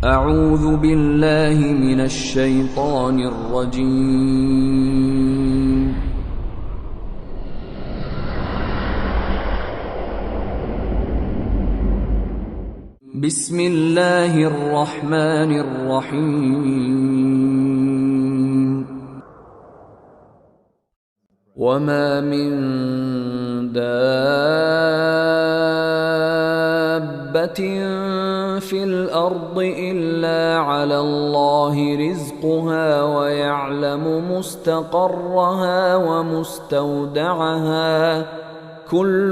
اعوذ بالله من الشیطان الرجیم. بسم الله الرحمن الرحیم. وما من دابة في الأرض إلا على الله رزقها ويعلم مستقرها ومستودعها كل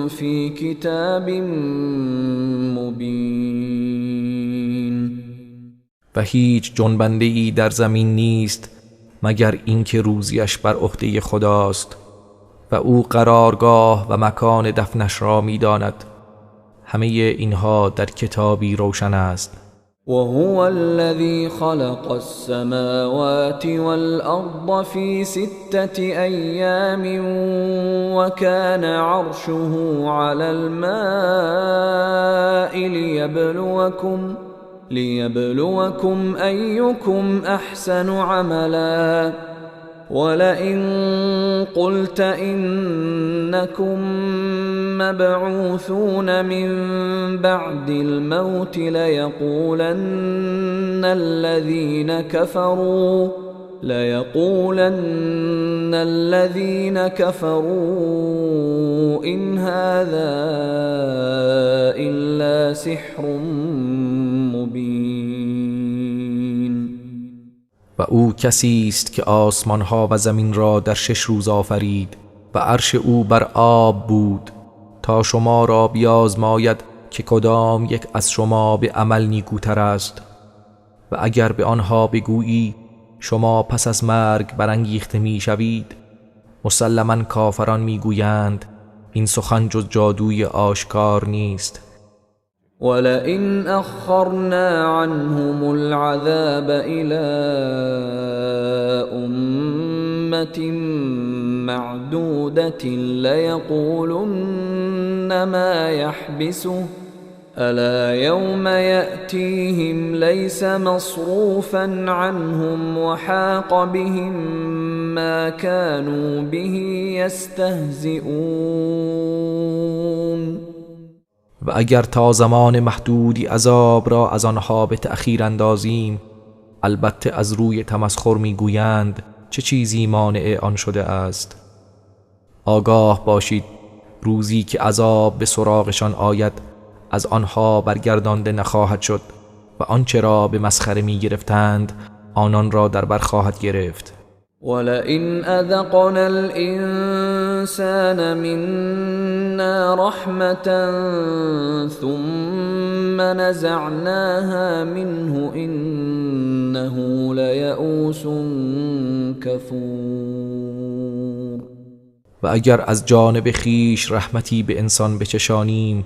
في كتاب مبین. و هیچ جنبنده‌ای در زمین نیست مگر اینکه روزیش بر عهده خداست و او قرارگاه و مکان دفنش را می‌داند. همه اینها در کتابی روشن است. و هو الذی خلق السماوات والارض فی ستة ایام وكان عرشه على الماء ليبلوكم أيكم أحسن عملا. ولئن قلت إنكم مبعوثون من بعد الموت ليقولن الذين كفروا إن هذا إلا سحر مبين. و او کسی است که آسمانها و زمین را در 6 روز آفرید و عرش او بر آب بود تا شما را بیازماید که کدام یک از شما به عمل نیکوتر است. و اگر به آنها بگویی شما پس از مرگ برانگیخته می شوید، مسلما کافران می گویند این سخن جز جادوی آشکار نیست. ولئن أخرنا عنهم العذاب إلى أمة معدودة ليقولن ما يحبسه ألا يوم يأتيهم ليس مصروفا عنهم وحاق بهم ما كانوا به يستهزئون. و اگر تا زمان محدودی عذاب را از آنها به تأخیر اندازیم، البته از روی تمسخر میگویند چه چیزی مانع آن شده است. آگاه باشید روزی که عذاب به سراغشان آید از آنها برگردانده نخواهد شد و آنچه را به مسخره می گرفتند آنان را در بر خواهد گرفت. ولئن اذقنا الانسان منا رحمة ثم نزعناها منه انه لیئوس کفور. و اگر از جانب خیش رحمتی به انسان بچشانیم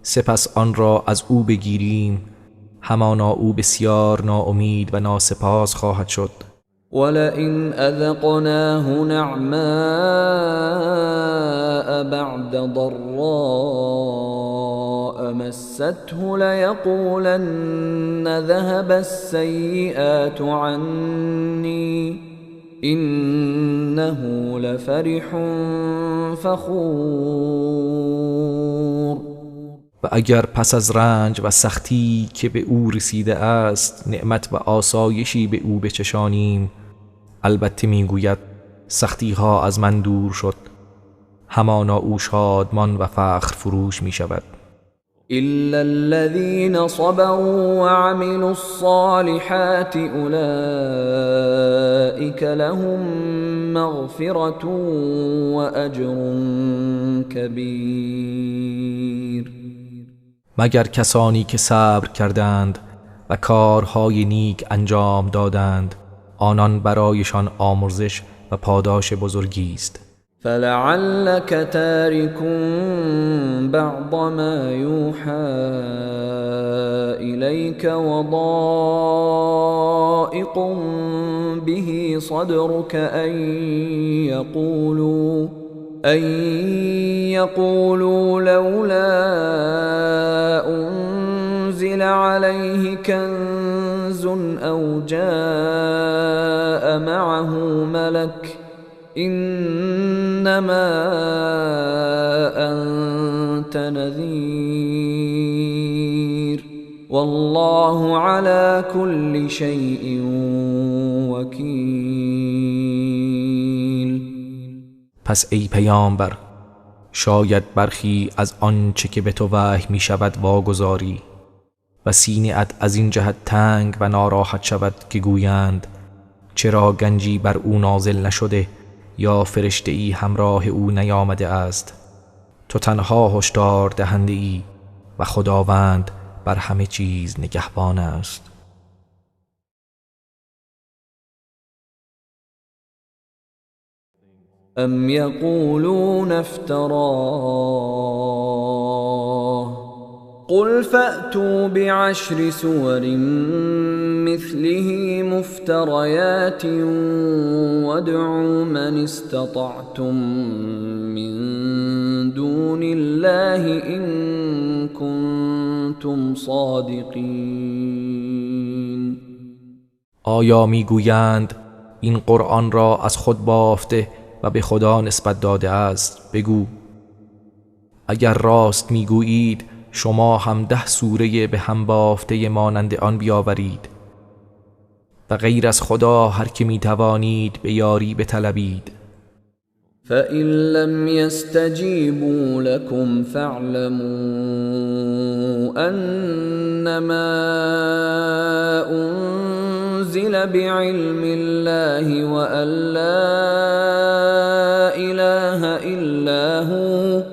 سپس آن را از او بگیریم، همانا او بسیار ناامید و ناسپاس خواهد شد. ولئن اذقناه نعماء بعد ضراء مسته ليقولن ذهب السيئات عني انه لفرح فخور. و اگر پس از رنج و سختی که به او رسیده است نعمت و آسایشی به او بچشانیم، البته میگوید سختی ها از من دور شد، همانا او شادمان و فخر فروش می شود. إلا الذين صبروا وعملوا الصالحات أولئك لهم مغفرة وأجر كبير. مگر کسانی که صبر کردند و کارهای نیک انجام دادند، آنان برایشان آمرزش و پاداش بزرگی است. فلعلك تارك بعض ما يوحى إليك وضائق به صدرك أن يقولوا لولا أنزل عليه عليه كنز أو جاء معه ملك إنما أنت نذير والله على كل شيء وکیل. پس ای پیامبر، شاید برخی از آنچه که به تو وحی می شود واگذاری و سینه ات از این جهت تنگ و ناراحت شود که گویند چرا گنجی بر او نازل نشده یا فرشته ای همراه او نیامده است. تو تنها هشدار دهنده ای و خداوند بر همه چیز نگهبان است. ام یقولون افتراه قل فأتوا بعشر سور مثله مفتريات وادعوا من استطعتم من دون الله إن كنتم صادقین. آیا میگویند این قرآن را از خود بافته و به خدا نسبت داده است؟ بگو اگر راست میگویید شما هم 10 سوره به هم بافته مانند آن بیاورید و غیر از خدا هر که میتوانید به یاری بطلبید. فَإِن لَّمْ يَسْتَجِيبُوا لَكُمْ فَاعْلَمُوا أَنَّمَا أُنزِلَ بِعِلْمِ اللَّهِ وَأَن لَّا إِلَٰهَ إِلَّا هُوَ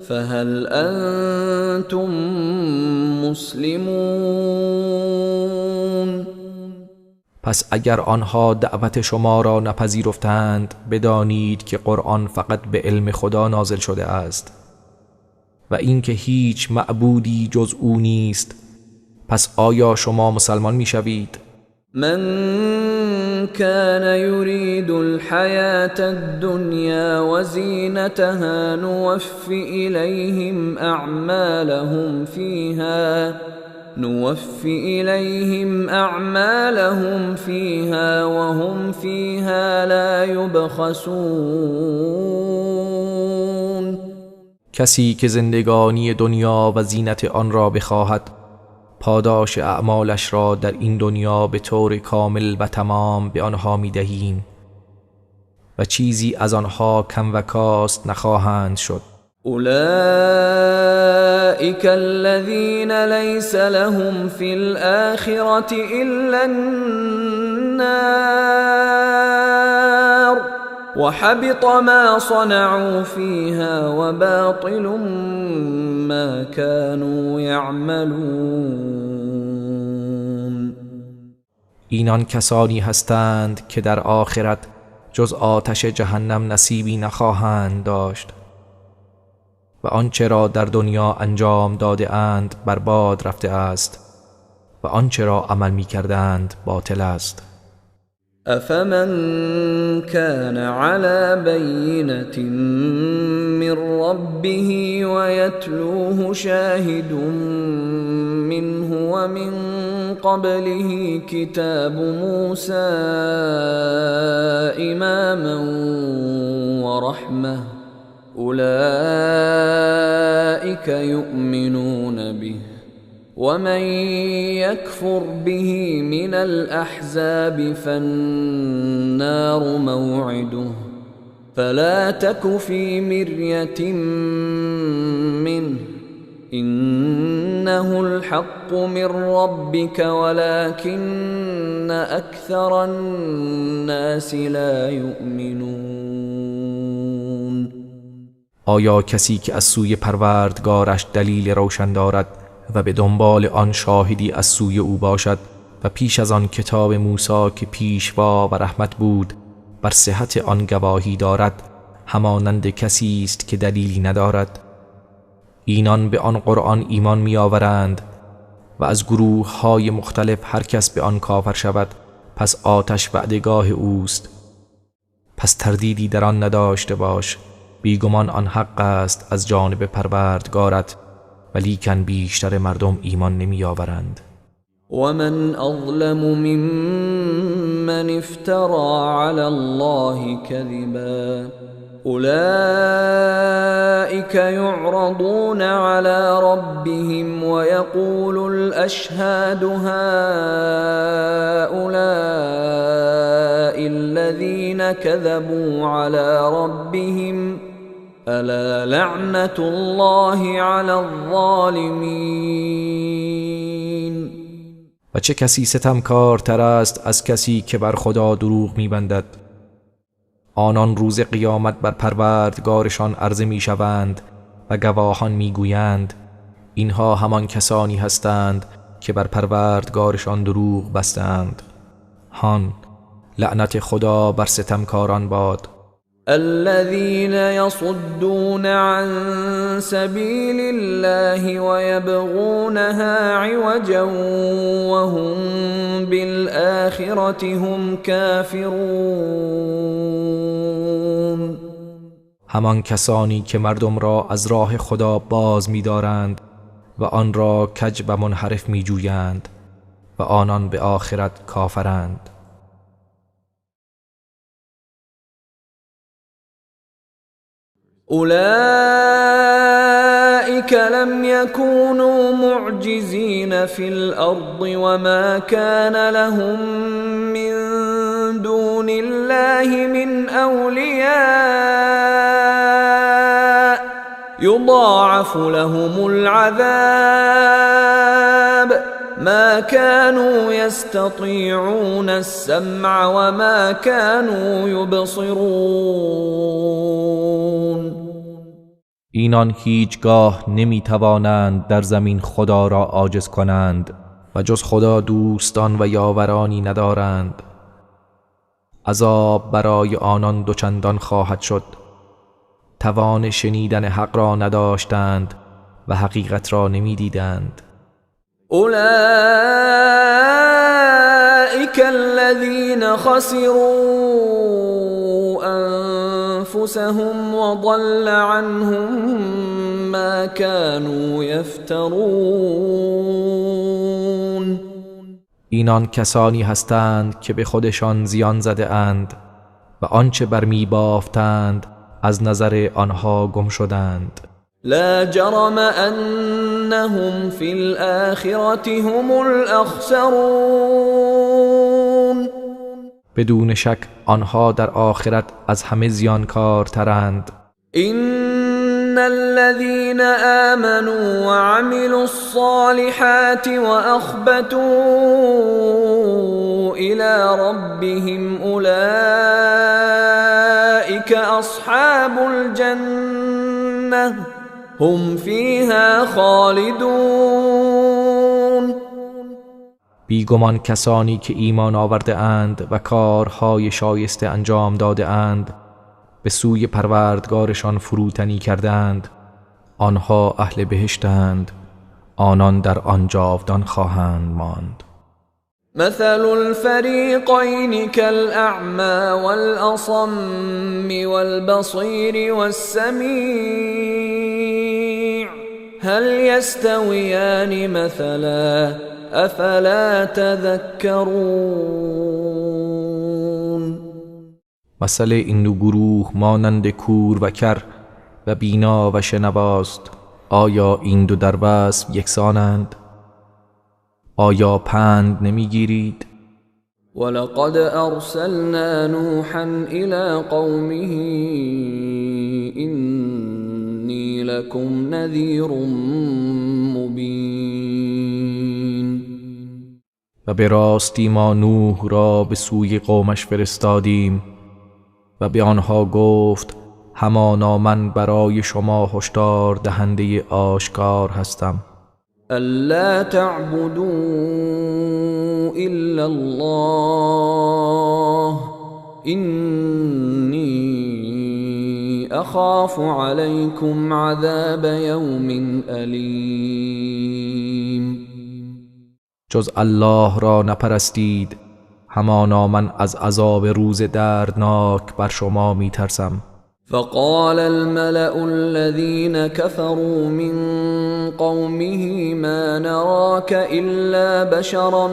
فَهَلْ أَنتُم مُّسْلِمُونَ. پس اگر آنها دعوت شما را نپذیرفتند بدانید که قرآن فقط به علم خدا نازل شده است و اینکه هیچ معبودی جز او نیست. پس آیا شما مسلمان میشوید؟ من كان يريد الحياة الدنيا وزينتها نوف إليهم أعمالهم فيها وهم فيها لا يبخسون. کسی که زندگانی دنیا و زینت آن را بخواهد پاداش اعمالش را در این دنیا به طور کامل و تمام به آنها می دهیم و چیزی از آنها کم و کاست نخواهند شد. أولئك الذين ليس لهم في الآخرة إلا النار وحبط ما صنعوا فيها وباطل ما كانوا يعملون. اینان کسانی هستند که در آخرت جز آتش جهنم نصیبی نخواهند داشت و آنچه را در دنیا انجام داده اند برباد رفته است و آنچه را عمل می کردند باطل است. افمن كان على بينة من ربه ويتلوه شاهد منه ومن قبله كتاب موسى إماما ورحمة أولئك يؤمنون به ومن يكفر به من الأحزاب فالنار موعده فلا تك في مرية منه إنه الحق من ربك ولكن أكثر الناس لا يؤمنون. آیا کسی که از سوی پروردگارش دلیل روشن دارد و به دنبال آن شاهدی از سوی او باشد و پیش از آن کتاب موسی که پیشوا و رحمت بود بر صحت آن گواهی دارد، همانند کسی است که دلیلی ندارد؟ اینان به آن قرآن ایمان می آورند و از گروه های مختلف هر کس به آن کافر شود پس آتش وعدگاه اوست. پس تردیدی در آن نداشته باش، بیگمان آن حق است از جانب پروردگارت، ولیکن بیشتر مردم ایمان نمی آورند. ومن أظلم ممن افترى على الله كذبا أولئك يعرضون على ربهم ويقول الأشهاد هؤلاء الذين كذبوا على ربهم ألا لعنة الله على الظالمين. و چه کسی ستمکارتر است از کسی که بر خدا دروغ می‌بندد؟ آنان روز قیامت بر پروردگارشان عرضه می‌شوند و گواهان می‌گویند اینها همان کسانی هستند که بر پروردگارشان دروغ بستند. هان، لعنت خدا بر ستمکاران باد. الذين يصدون عن سبيل الله ويبغونها عوجا وهم بالآخرة هم كافرون. همان کسانی که مردم را از راه خدا باز می‌دارند و آن را کج و منحرف می‌جویند و آنان به آخرت کافرند. أولئك لم يكونوا معجزين في الأرض وما كان لهم من دون الله من أولياء يضاعف لهم العذاب ما كانوا يستطيعون السمع وما كانوا يبصرون. اینان هیچگاه نمیتوانند در زمین خدا را عاجز کنند و جز خدا دوستان و یاورانی ندارند. عذاب برای آنان دوچندان خواهد شد. توان شنیدن حق را نداشتند و حقیقت را نمیدیدند. أولئك الذين خسروا أنفسهم وضل عنهم ما كانوا يفترون. اینان کسانی هستند که به خودشان زیان زده اند و آنچه بر می بافتند از نظر آنها گم شدند. لا جرم انهم فی الآخرة هم الاخسرون. بدون شک آنها در آخرت از همه زیانکارترند. ان الذين آمنوا وعملوا الصالحات واخبتوا الى ربهم اولئك اصحاب الجنة هم فيها خالدون. بیگمان کسانی که ایمان آورده اند و کارهای شایسته انجام داده اند، به سوی پروردگارشان فروتنی کردند، آنها اهل بهشتند، آنان در آن جاودان خواهند ماند. مثل الفریقین کالأعمی والأصم والبصیر والسمیع هل یستویان مثلا افلا تذکرون. مثل این دو گروه مانند کور و کر و بینا و شنواست. آیا این دو در وصف یکسانند؟ آیا پند نمیگیرید؟ ولقد ارسلنا نوحا الى قومه انی لکم نذیر مبین. و به راستی ما نوح را به سوی قومش فرستادیم و به آنها گفت همانا من برای شما هشدار دهنده آشکار هستم. ألا تعبدوا إلا الله إني أخاف عليكم عذاب يوم أليم. جز الله را نپرستید، همانا من از عذاب روز دردناک بر شما میترسم. فقال الملأ الذين كفروا من قومه ما نراك إلا بشرا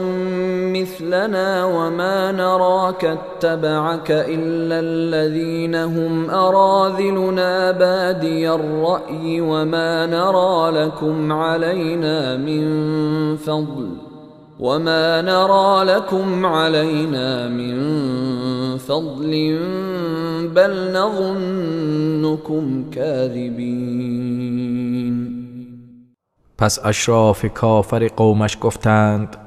مثلنا وما نراك اتبعك إلا الذين هم أراذلنا بادي الرأي وما نرى لكم علينا من فضل وما نرى لكم علينا من فضل بل نظنكم كاذبين. پس اشراف کافر قومش گفتند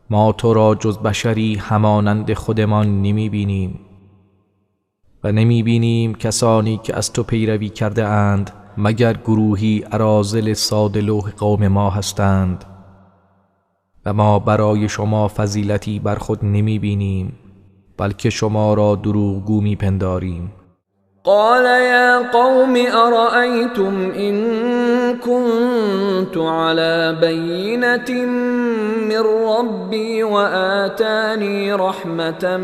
ما تو را جز بشری همانند خودمان نمی بینیم و نمی بینیم کسانی که از تو پیروی کرده اند مگر گروهی اراذل ساده لوح قوم ما هستند و ما برای شما فضیلتی بر خود نمی بینیم بلکه شما را دروغگو می پنداریم. قال یا قوم ارأیتم ان كنت على بینة من ربی وآتانی رحمة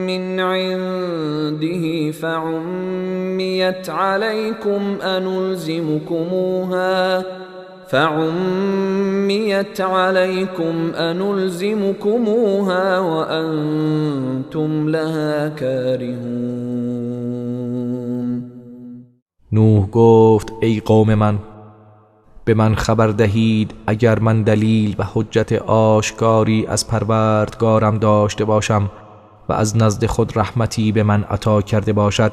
من عنده فعمیت علیکم أنلزمكموها وأنتم لها كارهون. نوح گفت ای قوم من، به من خبر دهید اگر من دلیل و حجت آشکاری از پروردگارم داشته باشم و از نزد خود رحمتی به من عطا کرده باشد،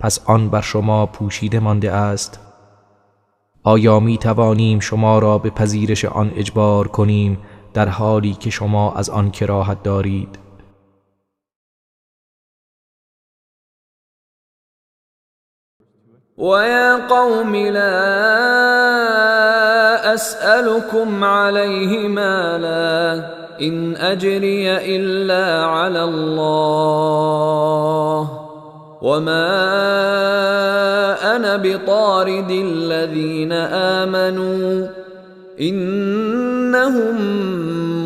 پس آن بر شما پوشیده مانده است. آیا می توانیم شما را به پذیرش آن اجبار کنیم در حالی که شما از آن کراهت دارید؟ وَيَا قَوْمِ لَا أَسْأَلُكُمْ عَلَيْهِ مَالًا إِنْ أَجْرِيَ إِلَّا عَلَى اللَّهِ وَمَا أَنَا بِطَارِدِ الَّذِينَ آمَنُوا إِنَّهُمْ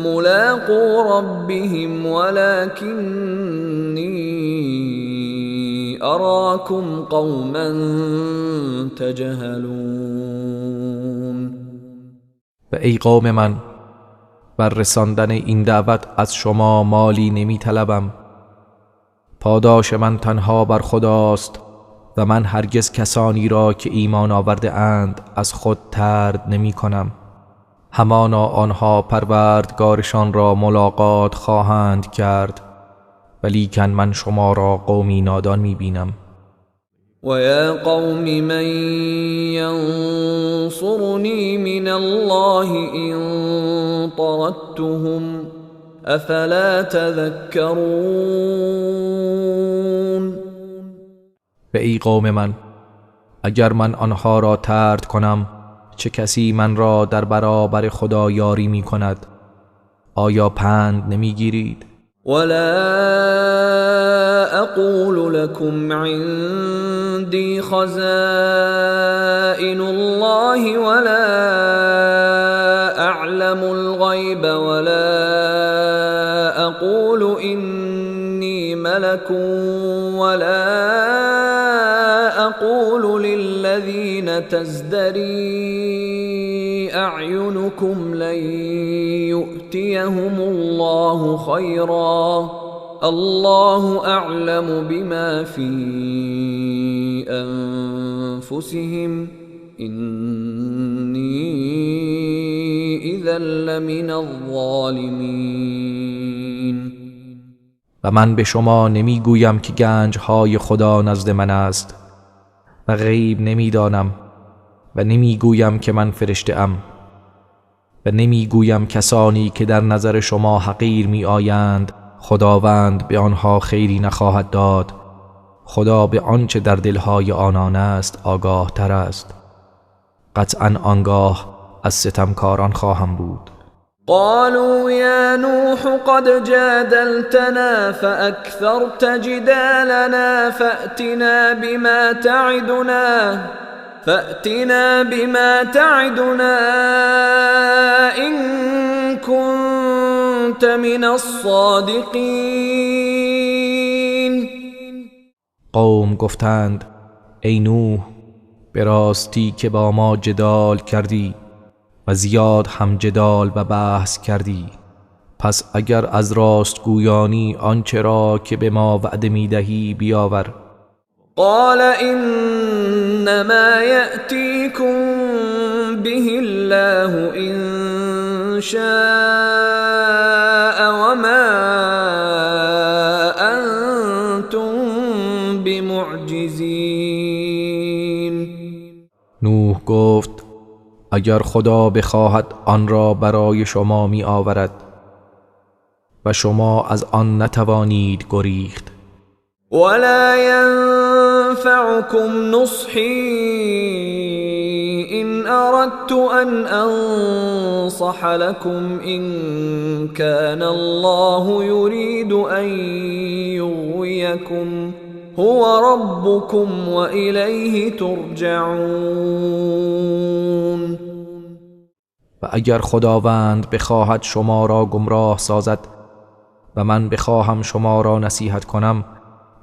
مُلَاقُو رَبِّهِمْ وَلَكِنِّي أَرَاكُمْ قَوْمًا تَجْهَلُونَ. و ای قوم من، بر رساندن این دعوت از شما مالی نمی طلبم. پاداش من تنها بر خداست و من هرگز کسانی را که ایمان آورده اند از خود طرد نمی کنم. همانا آنها پروردگارشان را ملاقات خواهند کرد، ولیکن من شما را قومی نادان می بینم. وَيَا قَوْمِ مَنْ يَنْصُرُنِي مِنَ اللَّهِ إِنْ طَرَدتُّهُمْ أَفَلَا تَذَكَّرُونَ. و ای قوم من، اگر من آنها را طرد کنم چه کسی من را در برابر خدا یاری می کند؟ آیا پند نمی گیرید؟ ولا أقول لكم عندي خزائن الله ولا أعلم الغيب ولا أقول إني ملك ولا أقول للذين تزدري أعينكم لن يؤتيهم الله خيرا الله أعلم بما في أنفسهم إني إذا لمن الظالمين. و من به شما نمیگویم که گنجهای خدا نزد من است و غیب نمیدانم و نمیگویم که من فرشته ام و نمیگویم کسانی که در نظر شما حقیر می آیند خداوند به آنها خیری نخواهد داد. خدا به آنچه در دلهای آنان است آگاه تر است. قطعا آنگاه از ستمکاران خواهم بود. قالوا یا نوح قد جادلتنا فأكثرت جدالنا فأتنا بما تعدنا إن كنت من الصادقین. قوم گفتند ای نوح، به راستی که با ما جدال کردی و زیاد هم جدال و بحث کردی، پس اگر از راست گویانی آنچه را که به ما وعده میدهی بیاور. قال انما یأتیکم به الله ان شاء وما انتم بمعجزین. نوح گفت اگر خدا بخواهد آن را برای شما می آورد و شما از آن نتوانید گریخت. ولا ينفعكم نصحي إن أردت أن أنصح لكم إن كان الله يريد أن يغويكم هو ربكم وإليه ترجعون. و اگر خداوند بخواهد شما را گمراه سازد و من بخواهم شما را نصیحت کنم،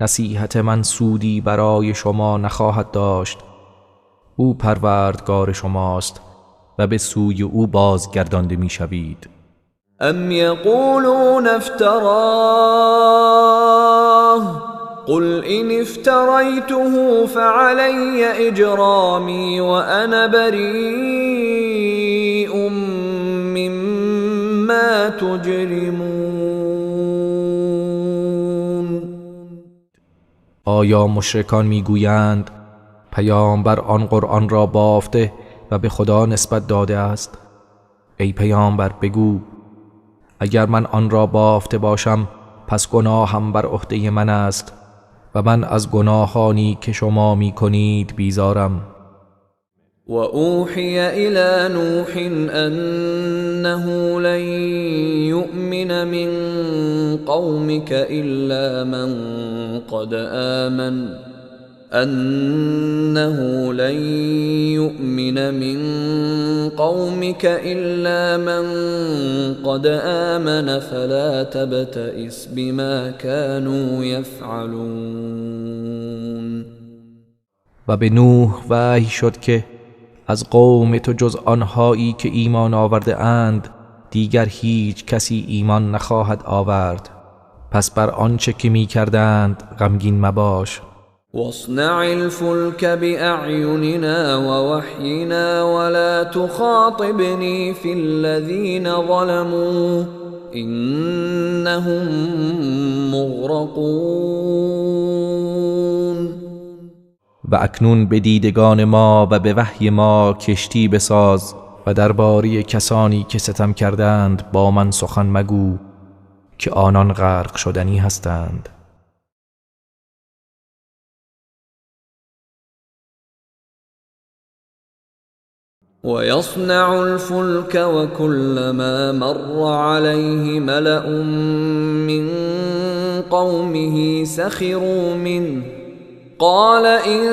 نصیحت من سودی برای شما نخواهد داشت. او پروردگار شماست و به سوی او بازگردانده میشوید. ام یقولون افتراه قل ان افتریته فعلی اجرامی وانا بریء مما تجرمون. آیا مشرکان میگویند پیامبر آن قرآن را بافته و به خدا نسبت داده است؟ ای پیامبر بگو اگر من آن را بافته باشم پس گناهم بر عهده من است و من از گناهانی که شما میکنید بیزارم. و اوحی الی نوح انه لن یؤمن من قومك الا من قد آمن انه لن يؤمن من قومك الا من قد آمن فلا تبتئس بما كانوا يفعلون. و به نوح وحی شد که از قوم تو جز آنهایی که ایمان آورده اند دیگر هیچ کسی ایمان نخواهد آورد، پس بر آنچه که می کردند غمگین مباش. واصنع الفلك بأعيننا ووحينا ولا تخاطبني في الذين ظلموا إنهم مغرقون. و اکنون به دیدگان ما و به وحی ما کشتی بساز و درباره کسانی که ستم کردند با من سخن مگو که آنان غرق شدنی هستند. ويصنع الفلك وكلما مر عليه ملأ من قومه سخروا منه قال إن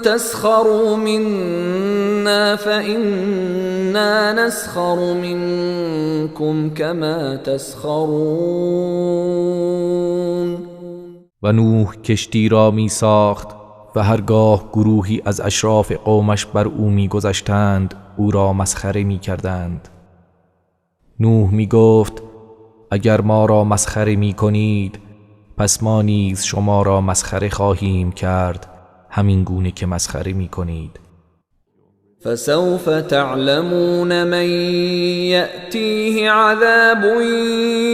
تسخروا منا فإنا نسخر منكم كما تسخرون. و نوح کشتی را می ساخت و هرگاه گروهی از اشراف قومش بر او می گذشتند او را مسخره می کردند. نوح می گفت اگر ما را مسخره می کنید پس ما نیز شما را مسخره خواهیم کرد، همین گونه که مسخره می کنید. فسوف تعلمون من یأتیه عذاب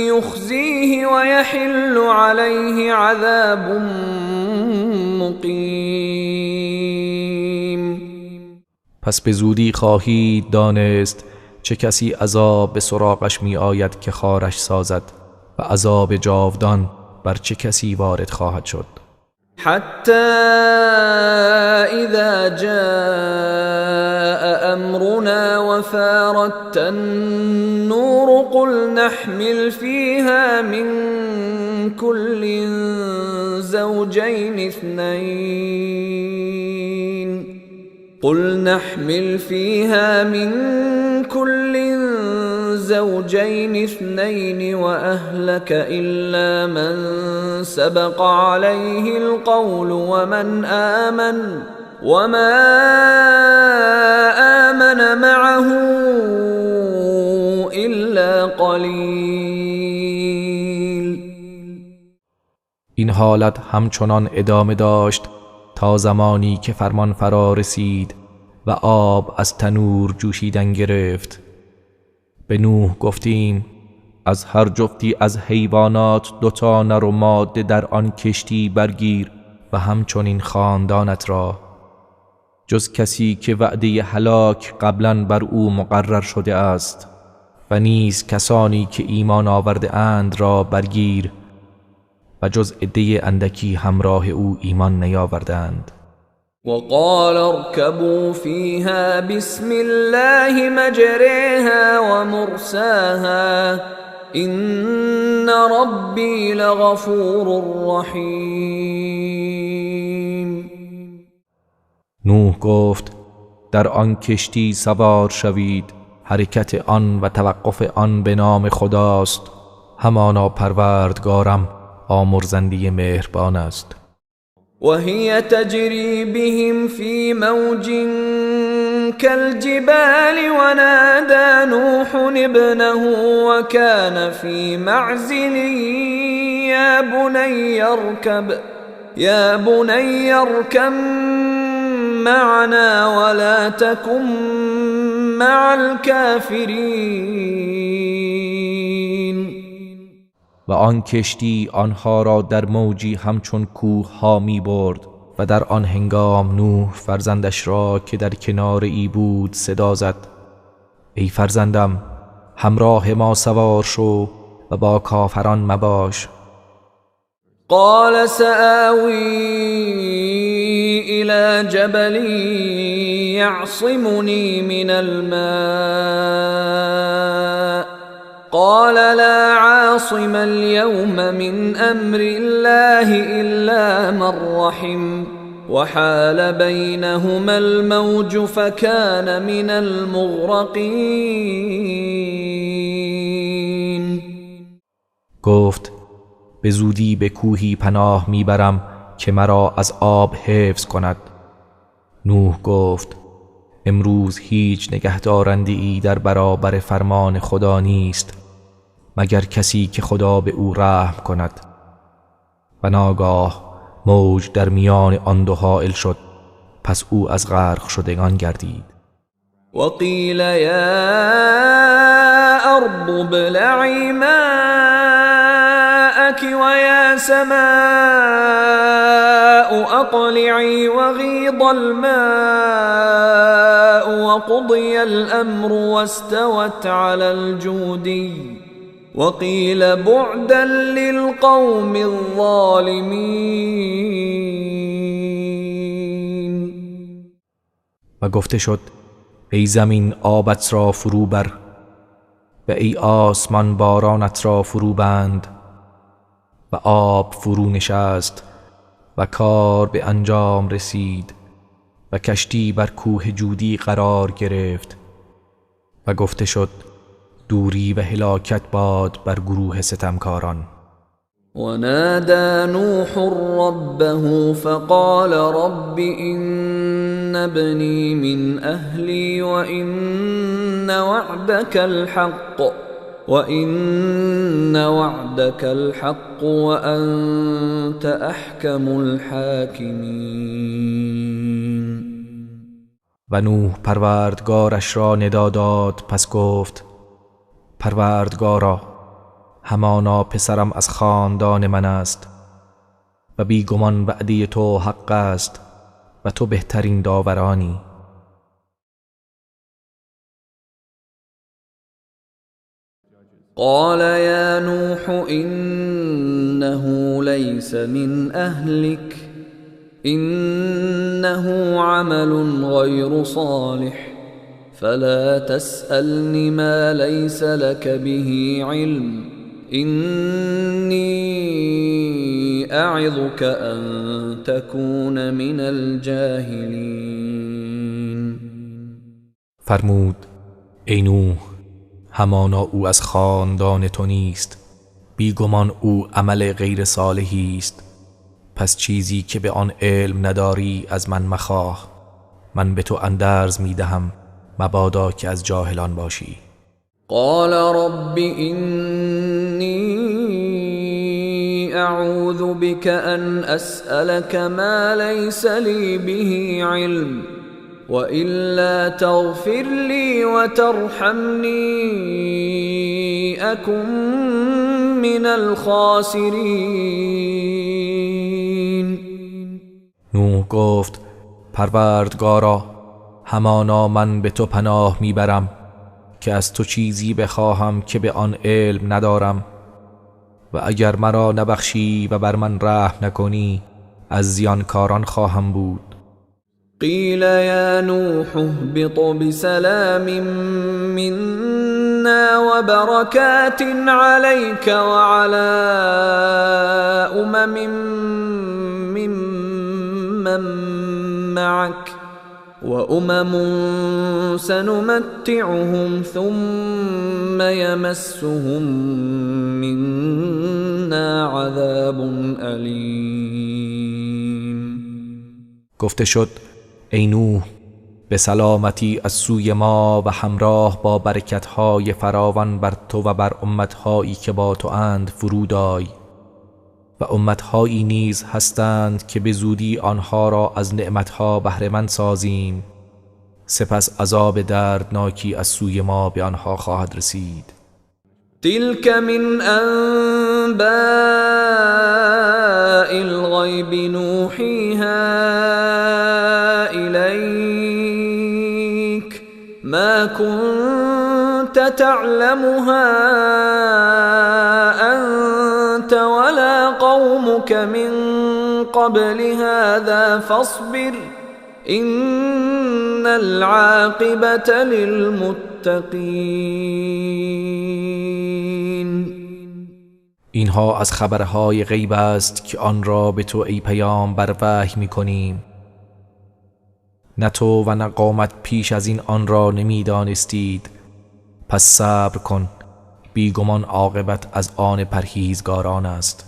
یخزیه ویحل علیه عذاب مقیم. پس به زودی خواهید دانست چه کسی عذاب به سراغش می آید که خارش سازد و عذاب جاودان بر چه کسی وارد خواهد شد. حتی اذا جاء امرنا وفارت النور قل نحمل فيها من كل زوجين اثنين قل نحمل فيها من كل زوجين اثنين وأهلك إلا من سبق عليه القول ومن آمن وما آمن معه إلا قليل. این حالت همچنان ادامه داشت تا زمانی که فرمان فرا رسید و آب از تنور جوشیدن گرفت. به نوح گفتیم از هر جفتی از حیوانات دوتا نر و ماده در آن کشتی برگیر و همچنین خاندانت را، جز کسی که وعده هلاک قبلا بر او مقرر شده است، و نیز کسانی که ایمان آورده اند را برگیر و جز عده اندکی همراه او ایمان نیاوردند. وقال اركبوا فيها بسم الله مجريها ومرساها إن ربي لغفور رحيم. نوح گفت در آن کشتی سوار شوید، حرکت آن و توقف آن به نام خداست، همانا پروردگارم آمرزنده مهربان است. وهي تجري بهم في موج كالجبال ونادى نوح ابنه وكان في معزل يا بني اركب معنا ولا تكن مع الكافرين. و آن کشتی آنها را در موجی همچون کوه ها می برد و در آن هنگام نوح فرزندش را که در کنار ای بود صدا زد: ای فرزندم، همراه ما سوار شو و با کافران مباش. قال سآوی إلى جبل يعصمني من الماء قال لا عاصم اليوم من أمر الله إلا من رحم وحال بينهما الموج فكان من المغرقين. گفت به زودی به کوهی پناه میبرم که مرا از آب حفظ کند. نوح گفت امروز هیچ نگهدارنده‌ای در برابر فرمان خدا نیست مگر کسی که خدا به او رحم کند. و ناگاه موج در میان آن دو حائل شد، پس او از غرق شدگان گردید. وقیل یا ارض ابلعی ماءک ویا سماء اقلعی وغیض الماء وقضی الامر واستوت علی الجودی وقیل بعدا للقوم الظالمین. و گفته شد ای زمین آبت را فرو بر و ای آسمان بارانت را فرو بند. و آب فرو نشست و کار به انجام رسید و کشتی بر کوه جودی قرار گرفت. و گفته شد دوری و هلاکت باد بر گروه ستمکاران. ونادى نوح ربه فقال رب إن ابني من أهلي وإن وعدك الحق وأنت أحكم الحاكمين. و نوح پروردگارش را ندا داد، پس گفت پروردگارا، همانا پسرم از خاندان من است و بیگمان وعده تو حق است و تو بهترین داورانی. قال یا نوح انه لیس من اهلک انه عمل غیر صالح فلا تسألني ما ليس لك به علم إني أعظك أن تكون من الجاهلين. فرمود ای نوح، همانا او از خاندان تو نیست، بیگمان او عمل غیر صالحی است. پس چیزی که به آن علم نداری از من مخواه، من به تو اندرز می دهم، مبادا که از جاهلان باشی. قال رب إني أعوذ بك أن أسألك ما ليس لي به علم وإلا تغفر لي وترحمني أكن من الخاسرين. نوح گفت پروردگارا، همانا من به تو پناه میبرم که از تو چیزی بخواهم که به آن علم ندارم، و اگر مرا نبخشی و بر من رحم نکنی از زیانکاران خواهم بود. قیل یا نوح اهبط بسلام منا وبرکات علیک وعلى امم ممن معک وأمم سنمتعهم ثم يمسهم منا عذاب أليم. گفته شد ای نوح، به سلامتی از سوی ما و همراه با برکت‌های فراوان بر تو و بر امت‌هایی که با تو اند فرود آی، و امت‌هایی نیز هستند که به زودی آنها را از نعمت‌ها بهره‌مند سازیم، سپس عذاب دردناکی از سوی ما به آنها خواهد رسید. تلك من انباء الغیب نوحیها الیک ما كنت تعلمها أنت ولا قومك من قبل هذا فاصبر إن العاقبة للمتقین. اینها از خبرهای غیب است که آن را به تو ای پیامبر وحی می‌کنیم. نه تو و نه قومت پیش از این آن را نمی‌دانستید، پس صبر کن، بیگمان عاقبت از آن پرهیزگاران است.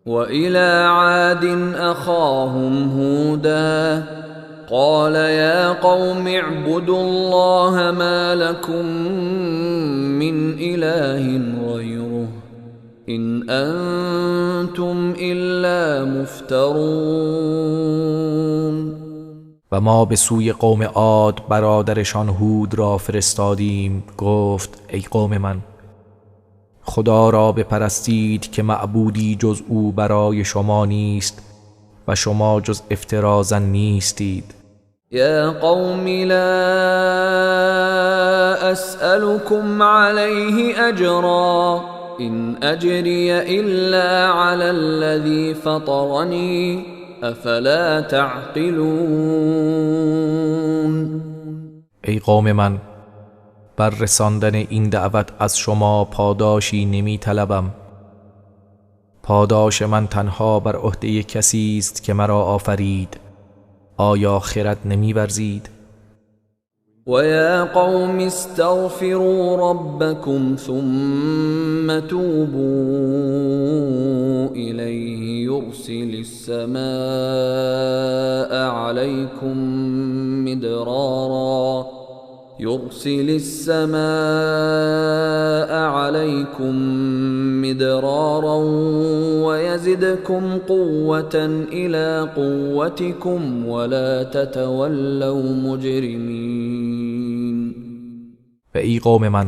و الی عاد اخاهم هودا قال یا قوم اعبدوا الله ما لكم من اله غیره ان انتم الا مفترون. و ما به سوی قوم عاد برادرشان هود را فرستادیم، گفت ای قوم من، خدا را بپرستید که معبودی جز او برای شما نیست و شما جز افترازن نیستید. یا قوم لا اسألكم علیه اجرا ان اجری الا علی الذی فطرنی افلا تعقلون. ای قوم من، بر رساندن این دعوت از شما پاداشی نمی طلبم. پاداش من تنها بر عهده کسی است که مرا آفرید. آیا خرد نمی ورزید؟ و یا قوم استغفروا ربکم ثم توبوا الیه یرسل السماء علیکم مدرارا يرسل السماء عليكم مدرارا ويزدكم قوة إلى قوتكم ولا تتولوا مجرمين. و ای قوم من،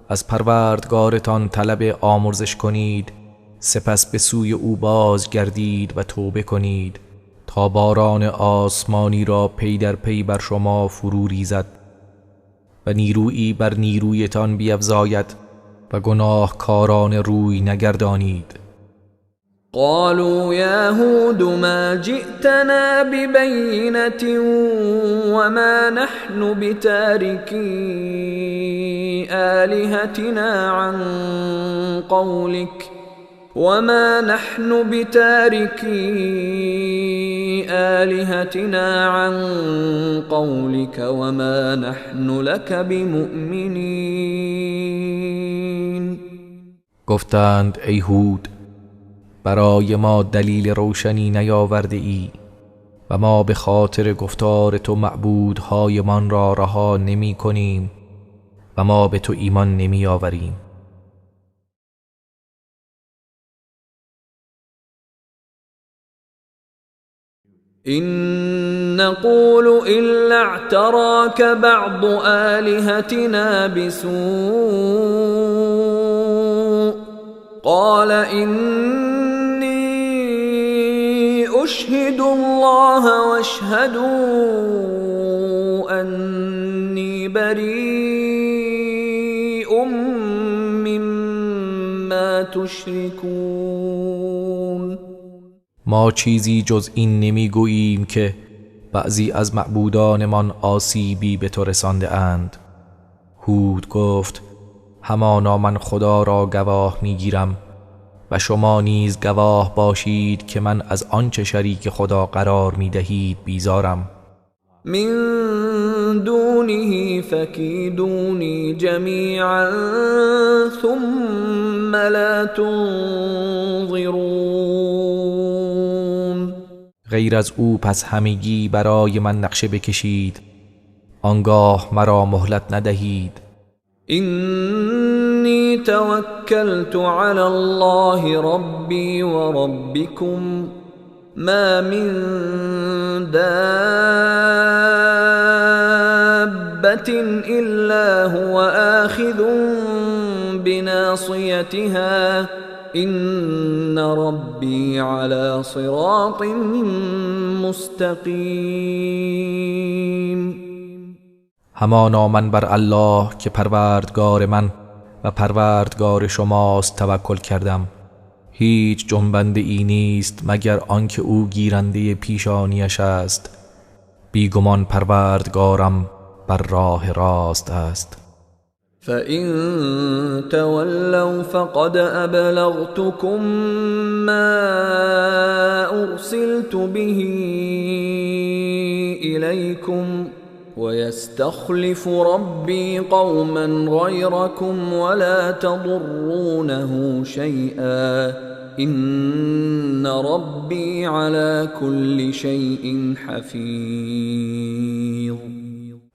از پروردگارتان طلب آمرزش کنید، سپس به سوی او باز گردید و توبه کنید تا باران آسمانی را پی در پی بر شما فرو ریزد و نیرویی بر نیرویتان بیفزاید و گناهکاران روی نگردانید. قالوا یا هود ما جئتنا ببینة وما نحن بتارکی آلهتنا عن قولك وما نحن بتاركي آلهتنا عن قولك وما نحن لك بمؤمنين. گفتند ای هود، برای ما دلیل روشنی نیاورده ای و ما به خاطر گفتار تو معبودهایمان را رها نمی کنیم و ما به تو ایمان نمی آوریم. إن نقول إلا اعتراك بعض آلهتنا بسوء قال إني أشهد الله واشهدوا أني بريء مما تشركون. ما چیزی جز این نمیگوییم که بعضی از معبودانمان آسیبی به تو رسانده اند. هود گفت همانا من خدا را گواه میگیرم و شما نیز گواه باشید که من از آنچه شریک خدا قرار میدهید بیزارم. من دونه فکیدونی جمیعا ثم لا تنظرون. غیر از او پس همگی برای من نقشه بکشید، آنگاه مرا مهلت ندهید. اینی توکلت علی الله ربی و ربکم ما من دابة إلا هو آخذ بناصيتها إن ربي على صراط مستقیم. همانا من بر الله که پروردگار من و پروردگار شماست توکل کردم. هیچ جنبنده ای نیست مگر آنکه او گیرنده پیشانیش است. بیگمان پروردگارم بر راه راست است. فَإِن تَوَلَّوْا فَقَدْ أَبْلَغْتُكُم مَّا أُرْسِلْتُ بِهِ إِلَيْكُمْ وَيَسْتَخْلِفُ رَبِّي قَوْمًا غَيْرَكُمْ وَلَا تَضُرُّونَهُ شَيْئًا إِنَّ رَبِّي عَلَى كُلِّ شَيْءٍ حَفِيظٌ.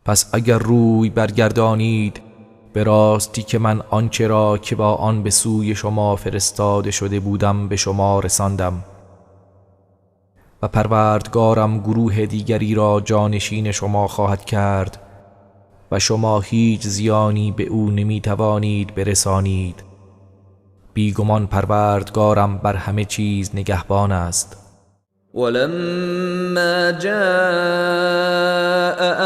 پس اگر روی برگردانید به راستی که من آنچه را که با آن به سوی شما فرستاده شده بودم به شما رساندم و پروردگارم گروه دیگری را جانشین شما خواهد کرد و شما هیچ زیانی به او نمیتوانید برسانید. بیگمان پروردگارم بر همه چیز نگهبان است. ولما جاء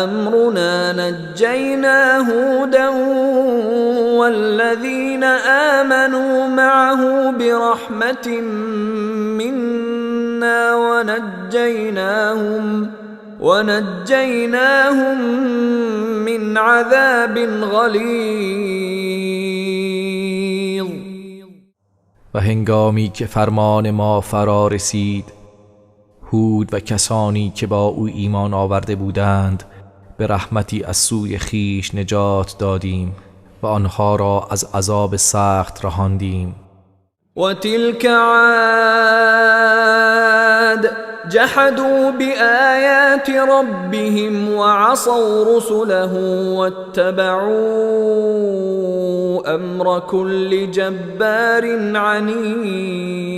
امرنا نجینا هودا والذین آمنوا معه برحمة منا ونجیناهم من عذاب غلیظ. و هنگامی که فرمان ما فرا رسید، هود و کسانی که با او ایمان آورده بودند به رحمتی از سوی خیش نجات دادیم و آنها را از عذاب سخت رهاندیم. و تلک عاد جحدوا بآیات ربهم وعصوا رسله واتبعوا امر كل جبار عنید.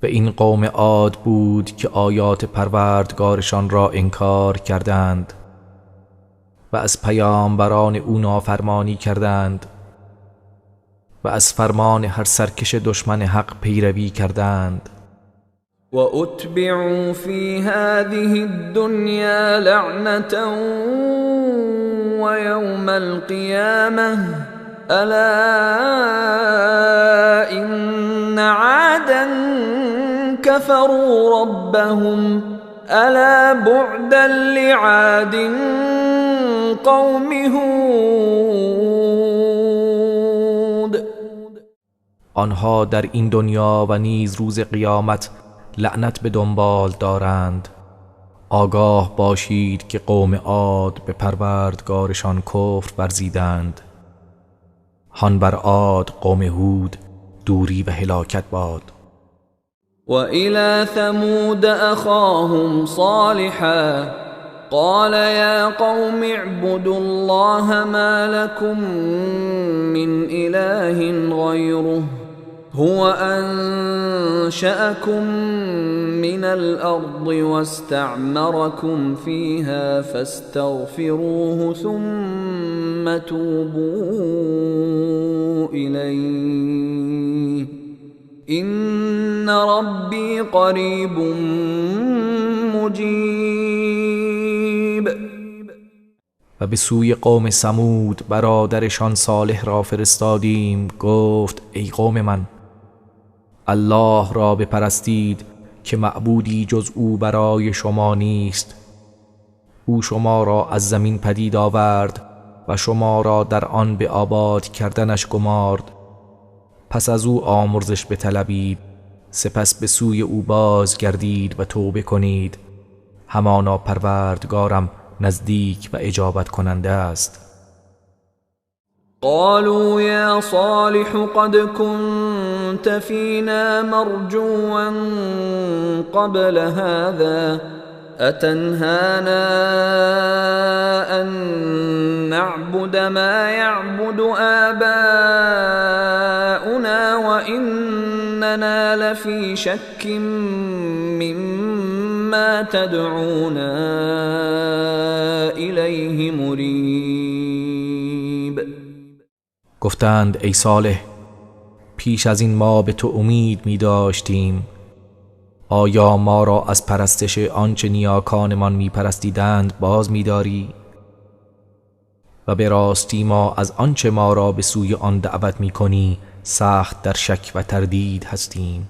و این قوم عاد بود که آیات پروردگارشان را انکار کردند و از پیامبران او نافرمانی کردند و از فرمان هر سرکش دشمن حق پیروی کردند. و اتبعوا فی هذه الدنیا لعنة و یوم القیامة الا ان عادا كفروا ربهم الا بعدا لعاد قوم هود. آنها در این دنیا و نیز روز قیامت لعنت به دنبال دارند. آگاه باشید که قوم عاد به پروردگارشان کفر ورزیدند. هان بر عاد قوم هود دوری و هلاکت باد. و الی ثمود اخاهم صالحا قال یا قوم اعبدوا الله ما لكم من اله غیره هو انشأكم من الارض واستعمركم فيها فاستغفروه ثم توبوا الیه ان ربی قریب مجیب. و به سوی قوم ثمود برادرشان صالح را فرستادیم. گفت ای قوم من، الله را بپرستید که معبودی جز او برای شما نیست. او شما را از زمین پدید آورد و شما را در آن به آباد کردنش گمارد. پس از او آمرزش بطلبید، سپس به سوی او بازگردید و توبه کنید. همانا پروردگارم نزدیک و اجابت کننده است. قالوا یا صالح قد كنت فینا مرجوا قبل هذا اتنهانا ان نعبد ما يعبد آباؤنا وإننا لفی شک مما تدعونا الیه مریب. گفتند ای صالح، پیش از این ما به تو امید می داشتیم. آیا ما را از پرستش آنچه نیاکانمان می پرستیدند باز می داری؟ و به راستی ما از آنچه ما را به سوی آن دعوت می کنی سخت در شک و تردید هستیم.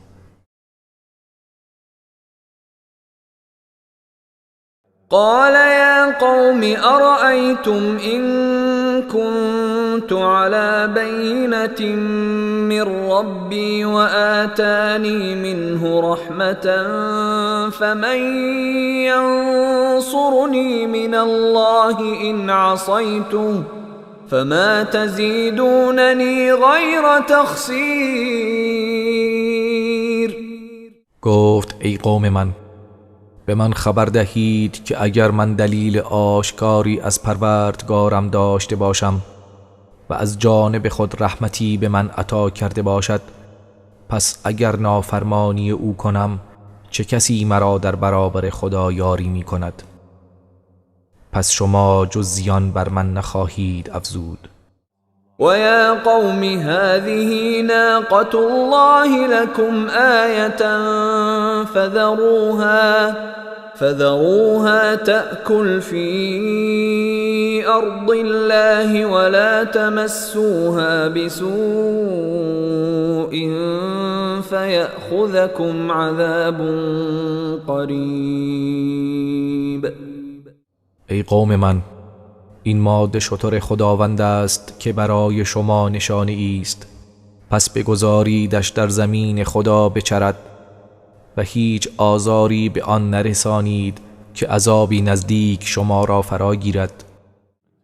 قال یا قوم ارأیتم ان كنت على بینة من ربی وآتانی منه رحمة فمن ینصرنی من الله ان عصیته فما تزیدوننی غیر تخسیر. گفت ای قوم من، به من خبر دهید که اگر من دلیل آشکاری از پروردگارم داشته باشم و از جانب خود رحمتی به من عطا کرده باشد، پس اگر نافرمانی او کنم چه کسی مرا در برابر خدا یاری می کند؟ پس شما جز زیان بر من نخواهید افزود. و یا قوم هذه ناقة الله لكم آیة فذروها تأكل في أرض الله ولا تمسوها بسوء فيأخذكم عذاب قریب. ای قوم من، این ماده شتر خداوند است که برای شما نشانه است، پس بگذاریدش در زمین خدا بچرد و هیچ آزاری به آن نرسانید که عذابی نزدیک شما را فرا گیرد.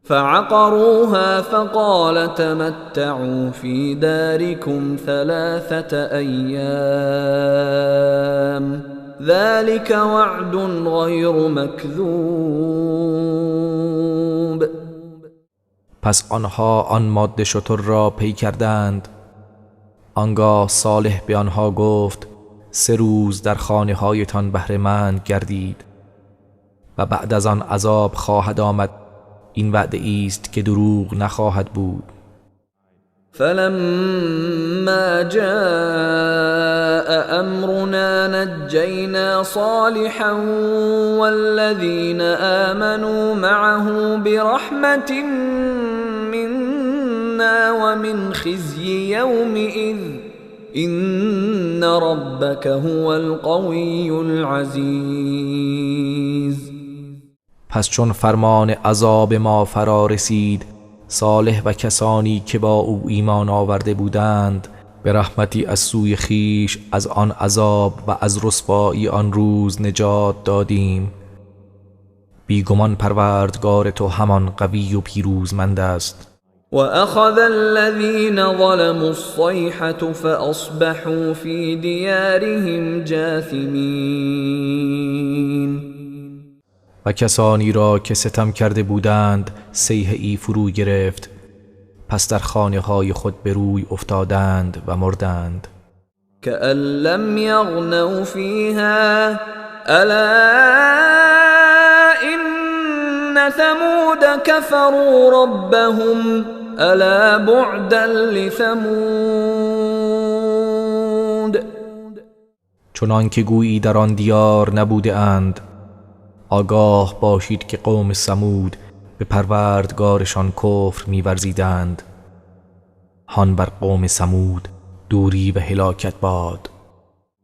فعقروها فقال تمتعوا فی دارکم 3 ایام ذلك وعد غیر مکذوب. پس آنها آن ماده شتر را پی کردند. آنگاه صالح به آنها گفت 3 روز در خانه هایتان بهره مند گردید و بعد از آن عذاب خواهد آمد. این وعده ایست که دروغ نخواهد بود. فلما جاء امرنا نجینا صالحا والذین آمنوا معه برحمة منا ومن خزي يومئذ إن ربك هو القوی العزیز. پس چون فرمان عذاب ما فرا رسید، صالح و کسانی که با او ایمان آورده بودند به رحمتی از سوی خیش از آن عذاب و از رسوایی آن روز نجات دادیم. بیگمان پروردگار تو همان قوی و پیروزمند است. وأخذ الذين ظلموا الصيحة فأصبحوا في ديارهم جاثمين. و کسانی را که ستم کرده بودند صیحه ای فرو گرفت، پس در خانه های خود به روی افتادند و مردند. كأن لم يغنوا فيها ألا إن ثمود كفروا ربهم ألا بعدا لثمود. چنان که گویی در آن دیار نبوده اند. آگاه باشید که قوم ثمود به پروردگارشان کفر می‌ورزیدند. هان بر قوم ثمود دوری و هلاکت باد.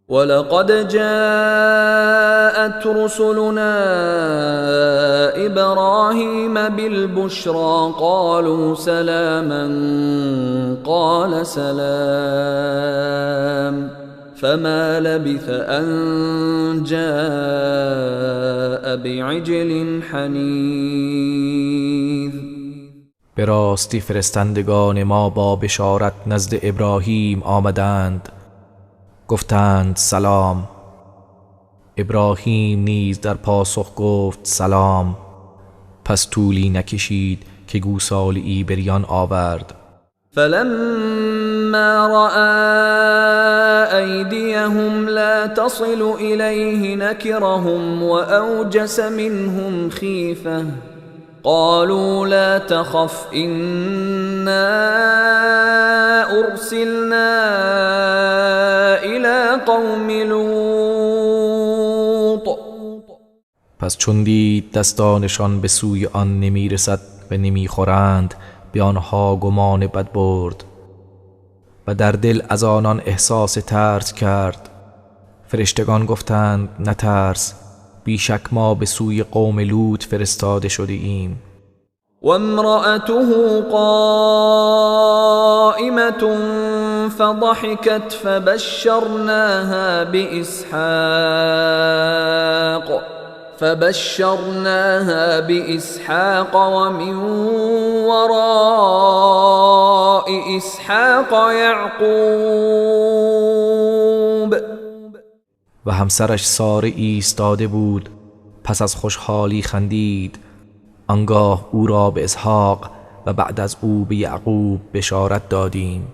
ولقد جاءت رسلنا إبراهيم بالبشرى قالوا سلاما قال سلام فما لبث أن جاء بعجل حنیذ. به راستی فرستندگان ما با بشارت نزد ابراهیم آمدند، گفتند سلام. ابراهیم نیز در پاسخ گفت سلام. پس طولی نکشید که گوساله‌ای بریان آورد. فلما رأى أيديهم لا تصل إليه نكرهم وأوجس منهم خيفة قالوا لا تخف إنا أرسلنا إلى قوم لوط. پس چون دید دستانشان به سوی آن نمیرسد و نمیخورند، به آنها گمان بد برد و در دل از آنان احساس ترس کرد. فرشتگان گفتند نترس، بیشک ما به سوی قوم لوط فرستاده شده ایم. وامرأته قائمة فضحكت فبشرناها بإسحاق ومن وراء إسحاق يعقوب. و همسرش ساره ایستاده بود، پس از خوشحالی خندید. آنگاه او را به اسحاق و بعد از او به یعقوب بشارت دادیم.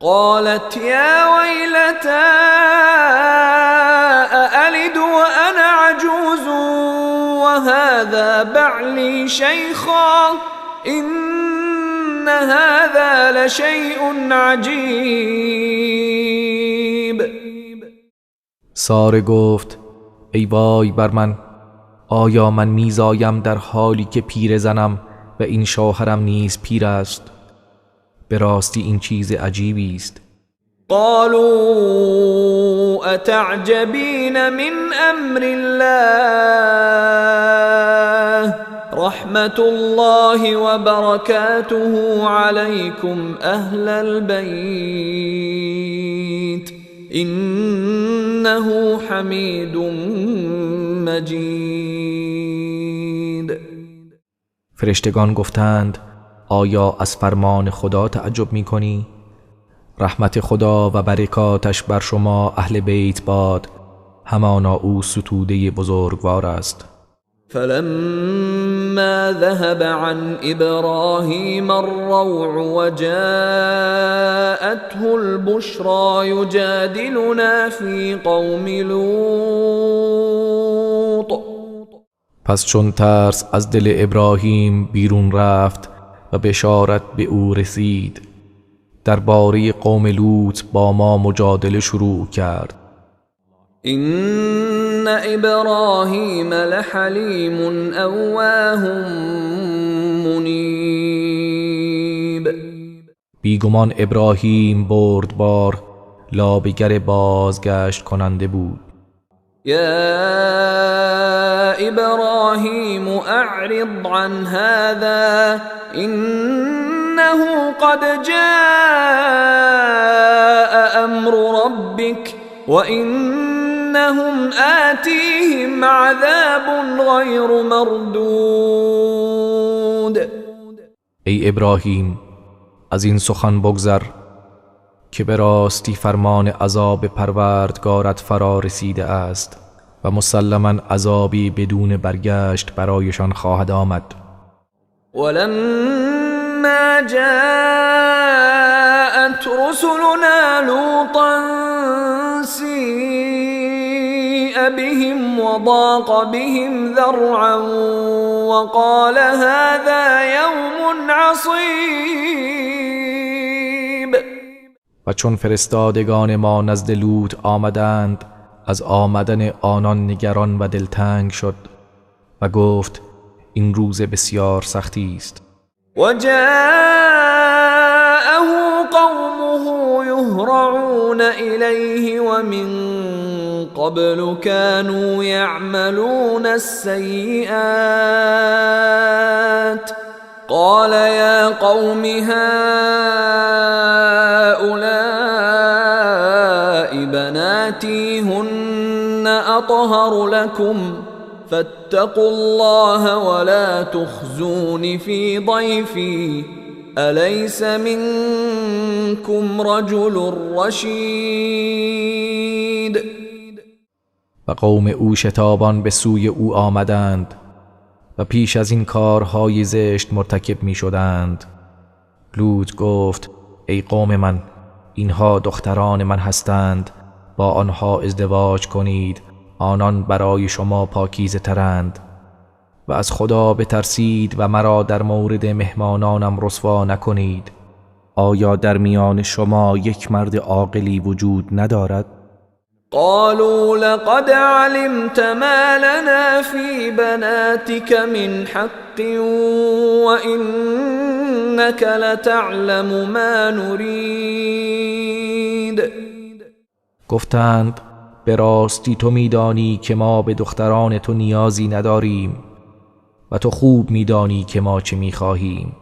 قالت يا ويلتى أألد وأنا عجوز وهذا بعلي شيخا إن هذا لشيء عجيب. ساره گفت ای وای بر من، آیا من میزایم در حالی که پیر زنم و این شوهرم نیز پیر است؟ به راستی این چیز عجیبی است. قالوا اتعجبین من امر الله رحمت الله وبركاته عليكم اهل البيت انه حمید مجید. فرشتگان گفتند آیا از فرمان خدا تعجب می کنی؟ رحمت خدا و برکاتش بر شما اهل بیت باد، همانا او ستوده بزرگوار است. فلما ذهب عن ابراهیم الروع وجاءته البشرى يجادلنا في قوم لوط. پس چون ترس از دل ابراهیم بیرون رفت و بشارت به او رسید، درباره قوم لوط با ما مجادله شروع کرد. إن ابراهیم لحلیم اواه منیب. بیگمان ابراهیم بردبار، لابگر بازگشت کننده بود. يا إبراهيم أعرض عن هذا إنه قد جاء أمر ربك وإنهم آتيهم عذاب غير مردود. ای ابراهیم، از این سخن بگذر که به راستی فرمان عذاب پروردگارت فرا رسیده است و مسلما عذابی بدون برگشت برایشان خواهد آمد. ولما جاءت رسلنا لوطا سیء بهم وضاق بهم ذرعا وقال هذا یوم عصیب. و چون فرستادگان ما نزد لوط آمدند، از آمدن آنان نگران و دلتنگ شد و گفت این روز بسیار سختی است. و جاءه قومه یهرعون الیه و من قبل كانوا یعملون السیئات قال يا قوم هؤلاء بناتي هن أطهر لكم فاتقوا الله ولا تخزون في ضيفي أليس منكم رجل رشيد. و قوم او شتابان به سوی او آمدند و پیش از این کارهای زشت مرتکب می شدند. لوط گفت ای قوم من، اینها دختران من هستند، با آنها ازدواج کنید، آنان برای شما پاکیزه ترند و از خدا بترسید و مرا در مورد مهمانانم رسوا نکنید. آیا در میان شما یک مرد عاقلی وجود ندارد؟ قالوا لقد علمت ما لنا في بناتك من حق وإنك لتعلم ما نريد. گفتند به راستی تو میدانی که ما به دختران تو نیازی نداریم و تو خوب میدانی که ما چه میخواهیم.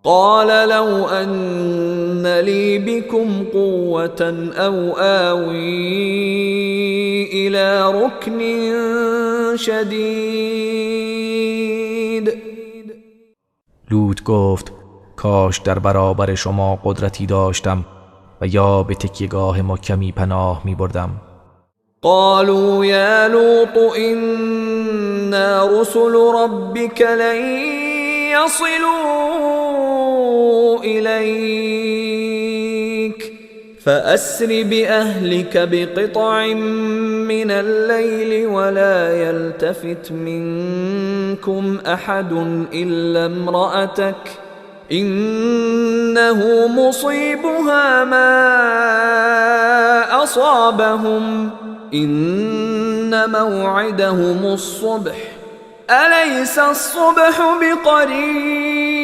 قال لو أن لي بكم قوة أو آوي إلى ركن شدید. لوط گفت کاش در برابر شما قدرتی داشتم و یا به تکیهگاه محکمی پناه می بردم. قالوا يا لوط إنا رسل ربك لن يصلوا إليك فأسر بأهلك بقطع من الليل ولا يلتفت منكم أحد إلا امرأتك إنه مصيبها ما أصابهم إن موعدهم الصبح أليس الصبح بقریب.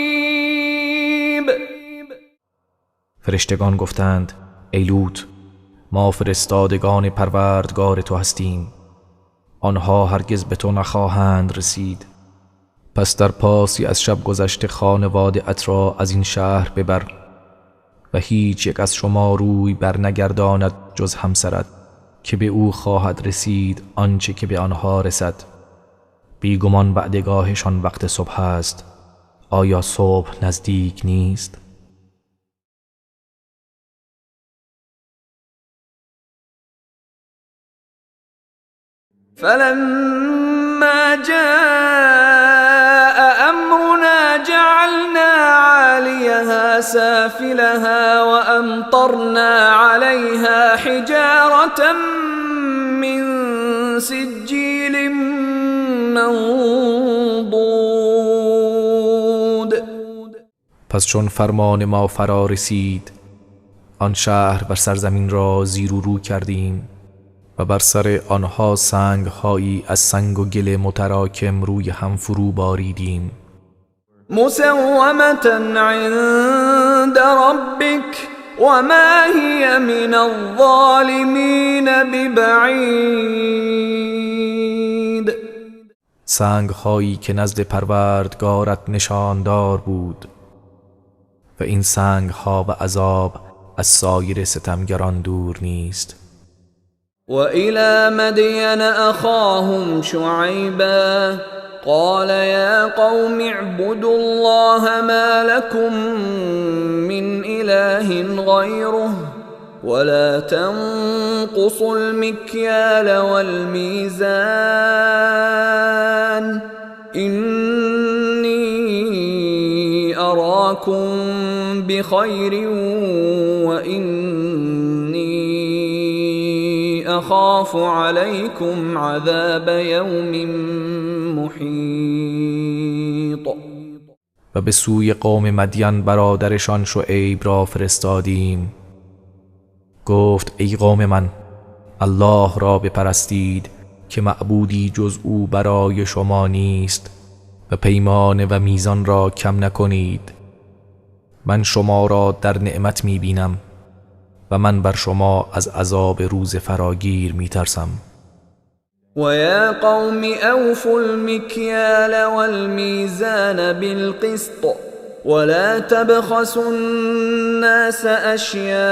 فرشتگان گفتند ای لوط، ما فرستادگان پروردگار تو هستیم، آنها هرگز به تو نخواهند رسید. پس در پاسی از شب گذشته خانواده ات را از این شهر ببر و هیچ یک از شما روی بر نگرداند جز همسرت که به او خواهد رسید آنچه که به آنها رسد. بیگمان وعدگاهشان وقت صبح است، آیا صبح نزدیک نیست؟ فلما جاء أمرنا جعلنا عاليها سافلها وأمطرنا عليها حجارة من سجيل منضود. پس چون فرمان ما فرا رسید، آن شهر بر سرزمین را زیر و رو کردیم و بر سر آنها سنگهایی از سنگ و گل متراکم روی هم فرو باریدیم. مسومة عند ربك وما هي من الظالمین ببعید. سنگ هایی که نزد پروردگارت نشاندار بود و این سنگ ها و عذاب از سایر ستمگران دور نیست. وإلى مدين أخاهم شعيبا قال يا قوم اعبدوا الله ما لكم من إله غيره ولا تنقصوا المكيال والميزان إني أراكم بخير وإني أخاف عليكم عذاب يوم محيط. و به سوی قوم مدین برادرشان شعیب را فرستادیم. گفت ای قوم من، الله را بپرستید که معبودی جز او برای شما نیست و پیمان و میزان را کم نکنید. من شما را در نعمت میبینم و من بر شما از عذاب روز فراگیر میترسم. و یا قوم اوفوا المکیال والمیزان بالقسط ولا تبخسوا الناس اشیاءهم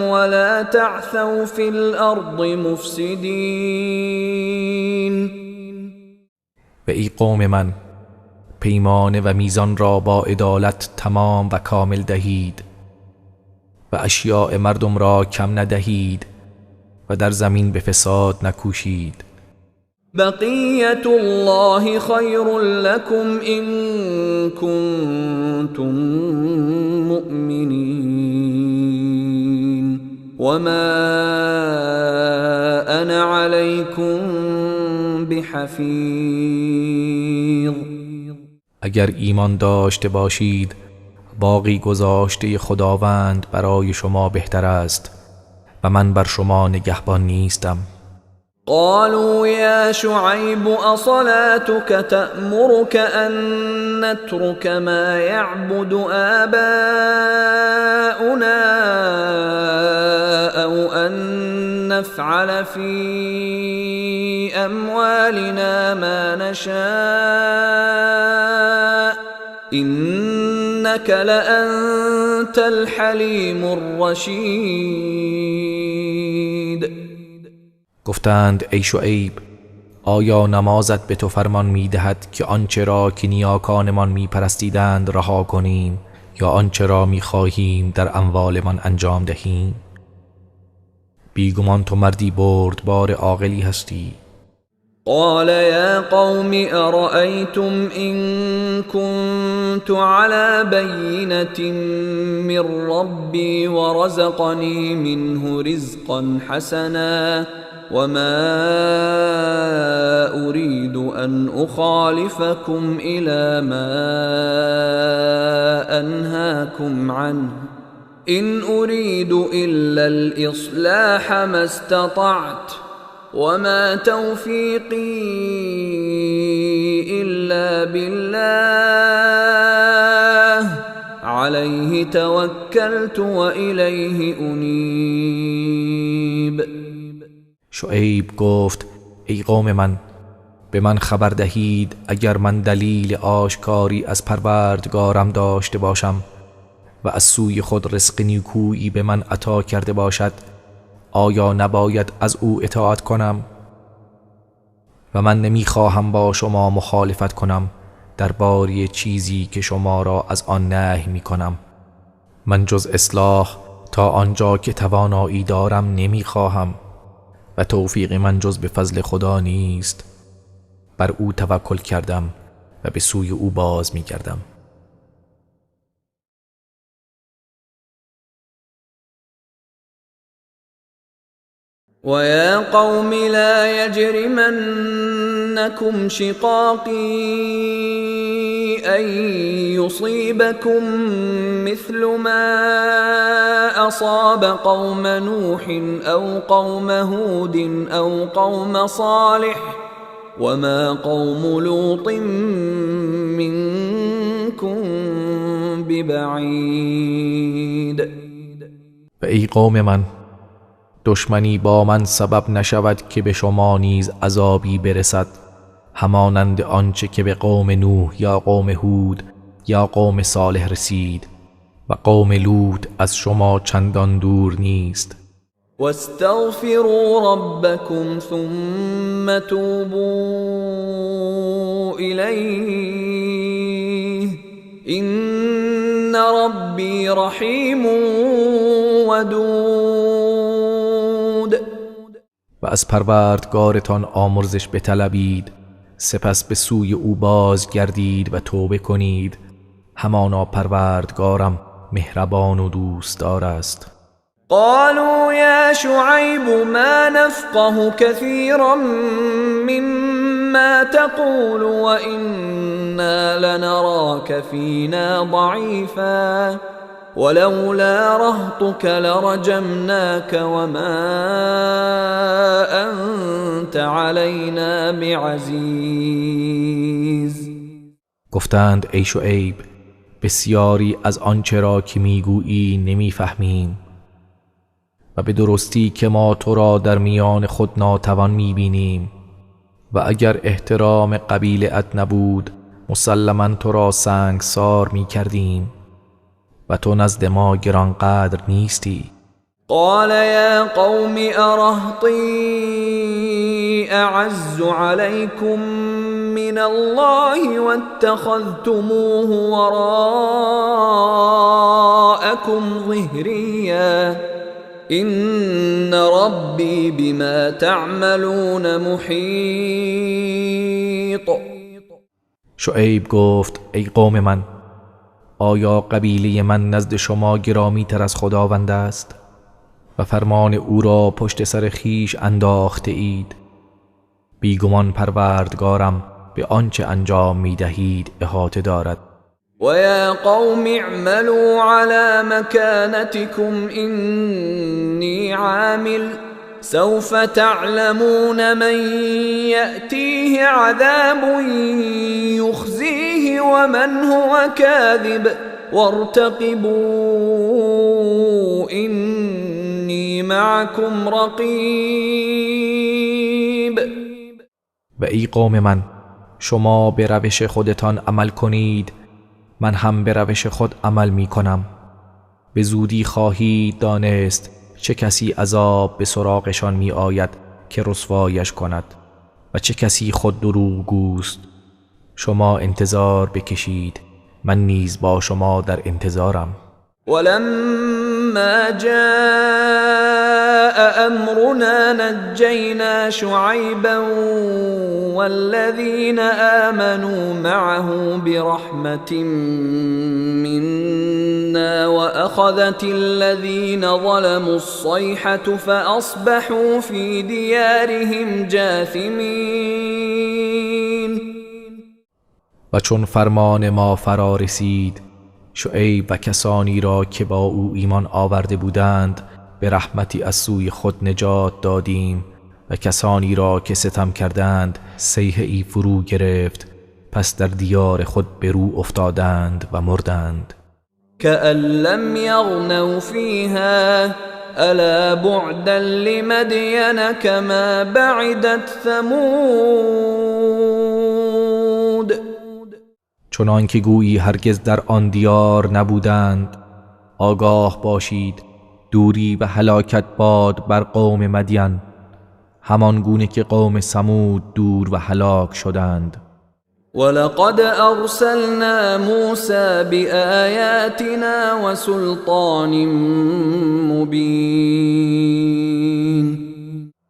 ولا تعثوا في الارض مفسدین. و ای قوم من، پیمانه و میزان را با عدالت تمام و کامل دهید و اشیاء مردم را کم ندهید و در زمین به فساد نکوشید. بقیت الله خیر لكم إن كنتم مؤمنین وما أنا علیکم بحفیظ. اگر ایمان داشته باشید باقی گذاشته خداوند برای شما بهتر است و من بر شما نگهبان نیستم. قالوا يا شعيب أصلاتك تأمرك أن نترك ما يعبد آباؤنا أو أن نفعل في أموالنا ما نشاء إنك لأنت الحليم الرشيد. گفتند ای شعیب، آیا نمازت به تو فرمان می‌دهد که آنچه را که نیاکانمان می‌پرستیدند رها کنیم یا آنچه را می‌خواهیم در اموالمان انجام دهیم؟ بیگمان تو مردی بردبار عاقلی هستی. قال يا قوم أرأيتم إن كنت على بينة من ربي ورزقني منه رزقا حسنا وما أريد أن أخالفكم إلى ما أنهاكم عنه إن أريد إلا الإصلاح ما استطعت وما توفيقي إلا بالله عليه توكلت وإليه أنيب. شعیب گفت ای قوم من، به من خبر دهید اگر من دلیل آشکاری از پروردگارم داشته باشم و از سوی خود رزق نیکویی به من عطا کرده باشد، آیا نباید از او اطاعت کنم؟ و من نمیخواهم با شما مخالفت کنم درباره چیزی که شما را از آن نهی میکنم. من جز اصلاح تا آنجا که توانایی دارم نمیخواهم و توفیق من جز به فضل خدا نیست. بر او توکل کردم و به سوی او باز میگردم. ويا قوم لا يجرمنكم شقاقي أن يصيبكم مثل ما أصاب قوم نوح أو قوم هود أو قوم صالح وما قوم لوط منكم ببعيد. ببعید. و ای قوم من، دشمنی با من سبب نشود که به شما نیز عذابی برسد، همانند آنچه که به قوم نوح یا قوم هود یا قوم صالح رسید، و قوم لوط از شما چندان دور نیست. واستغفروا ربكم ثم توبوا إليه إن ربي رحیم ودود. و از پروردگارتان آمرزش بطلبید، سپس به سوی او بازگردید و توبه کنید، همانا پروردگارم مهربان و دوستدار است. قالوا يا شعيب ما نفقه كثيرا مما تقول وإنا لنراك فينا ضعيفا ولولا رهطك لرجمناك وما أنت علينا بعزيز. گفتند ای شعیب، بسیاری از آنچه را که میگویی نمیفهمیم و به درستی که ما تو را در میان خود ناتوان میبینیم، و اگر احترام قبیله ات نبود مسلما تو را سنگسار میکردیم و تو نزد ما گرانقدر نیستی. قال یا قوم ارهطی اعز علیکم من الله واتخذتموه وراءکم ظهریا إن ربی بما تعملون محیط. شعیب گفت ای قوم من، آیا قبیله من نزد شما گرامی تر از خداوند است و فرمان او را پشت سر خیش انداخته اید؟ بیگمان پروردگارم به آنچه انجام می دهید احاطه دارد. وَيَا قَوْمِ اعْمَلُوا عَلَى مَكَانَتِكُمْ إِنِّي عَامِلٌ سَوْفَ تَعْلَمُونَ مَنْ يَأْتِيهِ عَذَابٌ يُخْزِيهِ وَمَنْ هُوَ كَاذِبٌ وَارْتَقِبُوا إِنِّي مَعَكُمْ رَقِيبٌ. و ای قوم من، شما به روش خودتان عمل کنید، من هم به روش خود عمل می کنم. به زودی خواهید دانست چه کسی عذاب به سراغشان می آید که رسوایش کند و چه کسی خود دروغگوست. شما انتظار بکشید، من نیز با شما در انتظارم. ولما جاء امرنا نجینا شعیبا والذین آمنوا معه برحمة منا وأخذت الذین ظلموا الصیحة فأصبحوا فی دیارهم جاثمین. و چون فرمان ما فرا رسید، شعیب و کسانی را که با او ایمان آورده بودند به رحمتی از سوی خود نجات دادیم و کسانی را که ستم کردند صیحه ای فرو گرفت، پس در دیار خود به رو افتادند و مردند. كأن لم یغنوا فیها الا بعدا لمدین کما بعدت ثمود. چنان که گویی هرگز در آن دیار نبودند. آگاه باشید دوری و هلاکت باد بر قوم مدین، همان گونه که قوم ثمود دور و هلاک شدند. ولقد ارسلنا موسی بآیاتنا وسلطان مبین.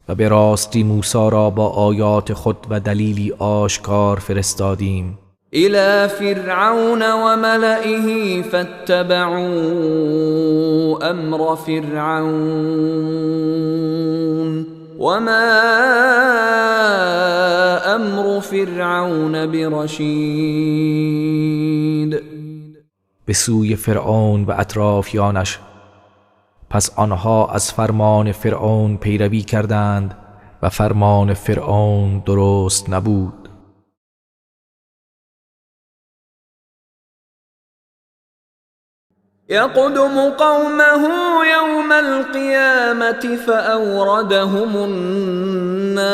و به راستی موسی را با آیات خود و دلیلی آشکار فرستادیم. الى فرعون وملئه فاتبعوا امر فرعون وما امر فرعون برشید. به سوی فرعون و اطرافیانش، پس آنها از فرمان فرعون پیروی کردند و فرمان فرعون درست نبود. يقدم قومه يوم القيامة فأوردهم النار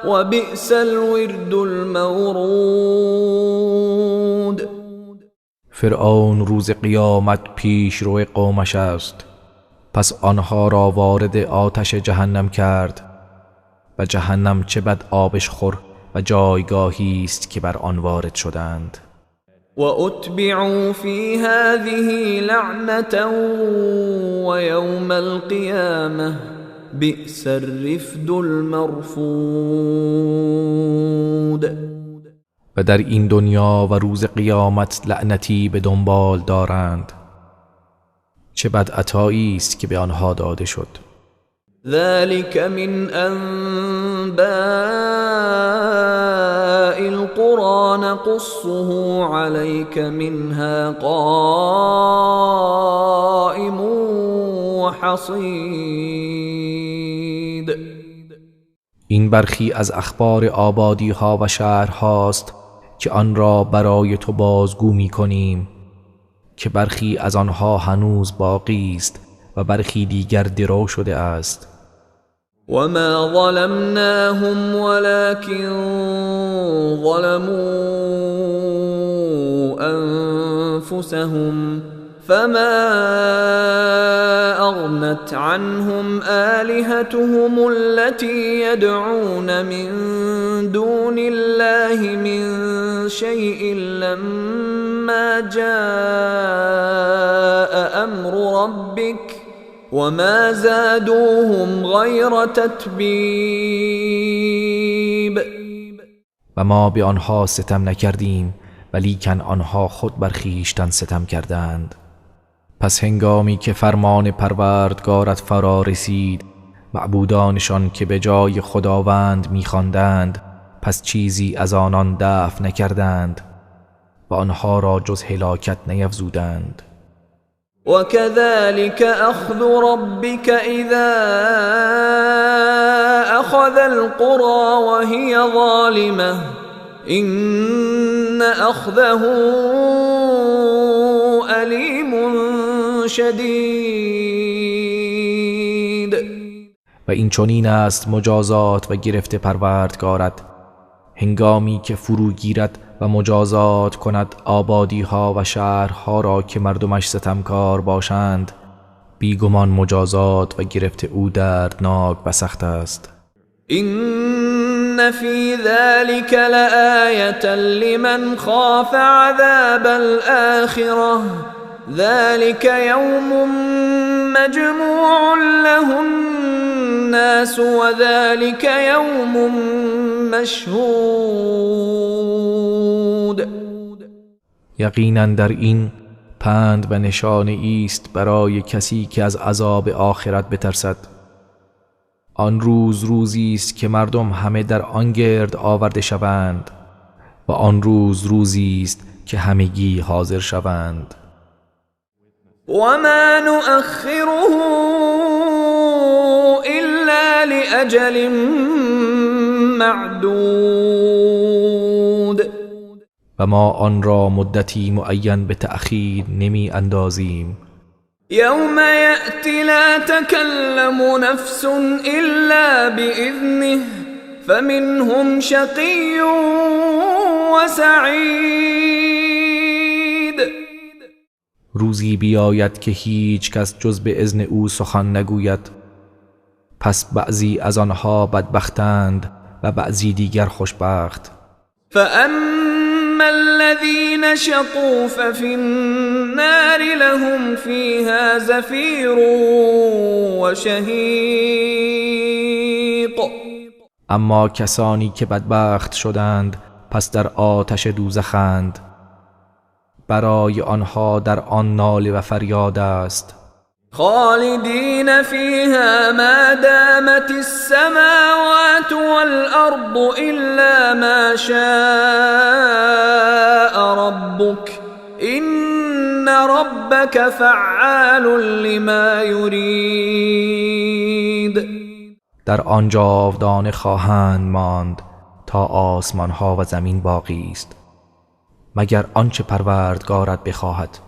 وبئس الورد المورود. فرعون روز قیامت پیش روی قومش است، پس آنها را وارد آتش جهنم کرد و جهنم چه بد آبش خور و جایگاهی است که بر آن وارد شدند. وأتبعوا في هذه لعنة ويوم القيامة بئس الرفد المرفود. و در این دنیا و روز قیامت لعنتی به دنبال دارند، چه بد عطایی است که به آنها داده شد. ذلك من أنباء القرى نقصه عليك منها قائم وحصيد. این برخی از اخبار آبادی ها و شهر هاست که آن را برای تو بازگو می کنیم که برخی از آنها هنوز باقی است و برخی دیگر درو شده است. وما ظلمناهم ولكن ظلموا أنفسهم فما أغنت عنهم آلهتهم التي يدعون من دون الله من شيء لما جاء أمر ربك وما زادوهم غير تتبیب. و ما به آنها ستم نکردیم ولیکن آنها خود بر خویشتن ستم کردند. پس هنگامی که فرمان پروردگارت فرا رسید، معبودانشان که به جای خداوند می‌خواندند پس چیزی از آنان دفع نکردند و آنها را جز هلاکت نیفزودند. وكذلك أخذ ربك إذا أخذ القرى وهي ظالمة إن أخذه أليم شديد. و این چنین است مجازات و گرفت پروردگارت هنگامی که فرو گیرد و مجازات کند آبادی ها و شهرها را که مردمش ستمکار باشند. بیگمان مجازات و گرفت او دردناک و سخت است. إن في ذلك لآية لمن خاف عذاب الآخرة ذلك يوم مجموع له الناس وذلك يوم مشهود. یقینا در این پند و نشانه ایست برای کسی که از عذاب آخرت بترسد. آن روز روزی است که مردم همه در آن گرد آورده شوند و آن روز روزی است که همگی حاضر شوند. وما نؤخره إلا لأجل معدود. و ما آن را مدتی معین به تأخیر نمی اندازیم. يوم يأتي لا تكلم نفس إلا بإذنه فمنهم شقي وسعيد. روزی بیاید که هیچ کس جز به اذن او سخن نگوید، پس بعضی از آنها بدبختند و بعضی دیگر خوشبخت. فأما الذين شقوا ففي النار لهم فيها زفير وشهيق. اما کسانی که بدبخت شدند پس در آتش دوزخند، برای آنها در آن ناله و فریاد است. خالدین فیها ما دامت السماوات والارض الا ما شاء ربک ان ربک فعال لما یرید. در آن جاودانه خواهند ماند تا آسمان ها و زمین باقی است، مگر آنچه پروردگارت بخواهد.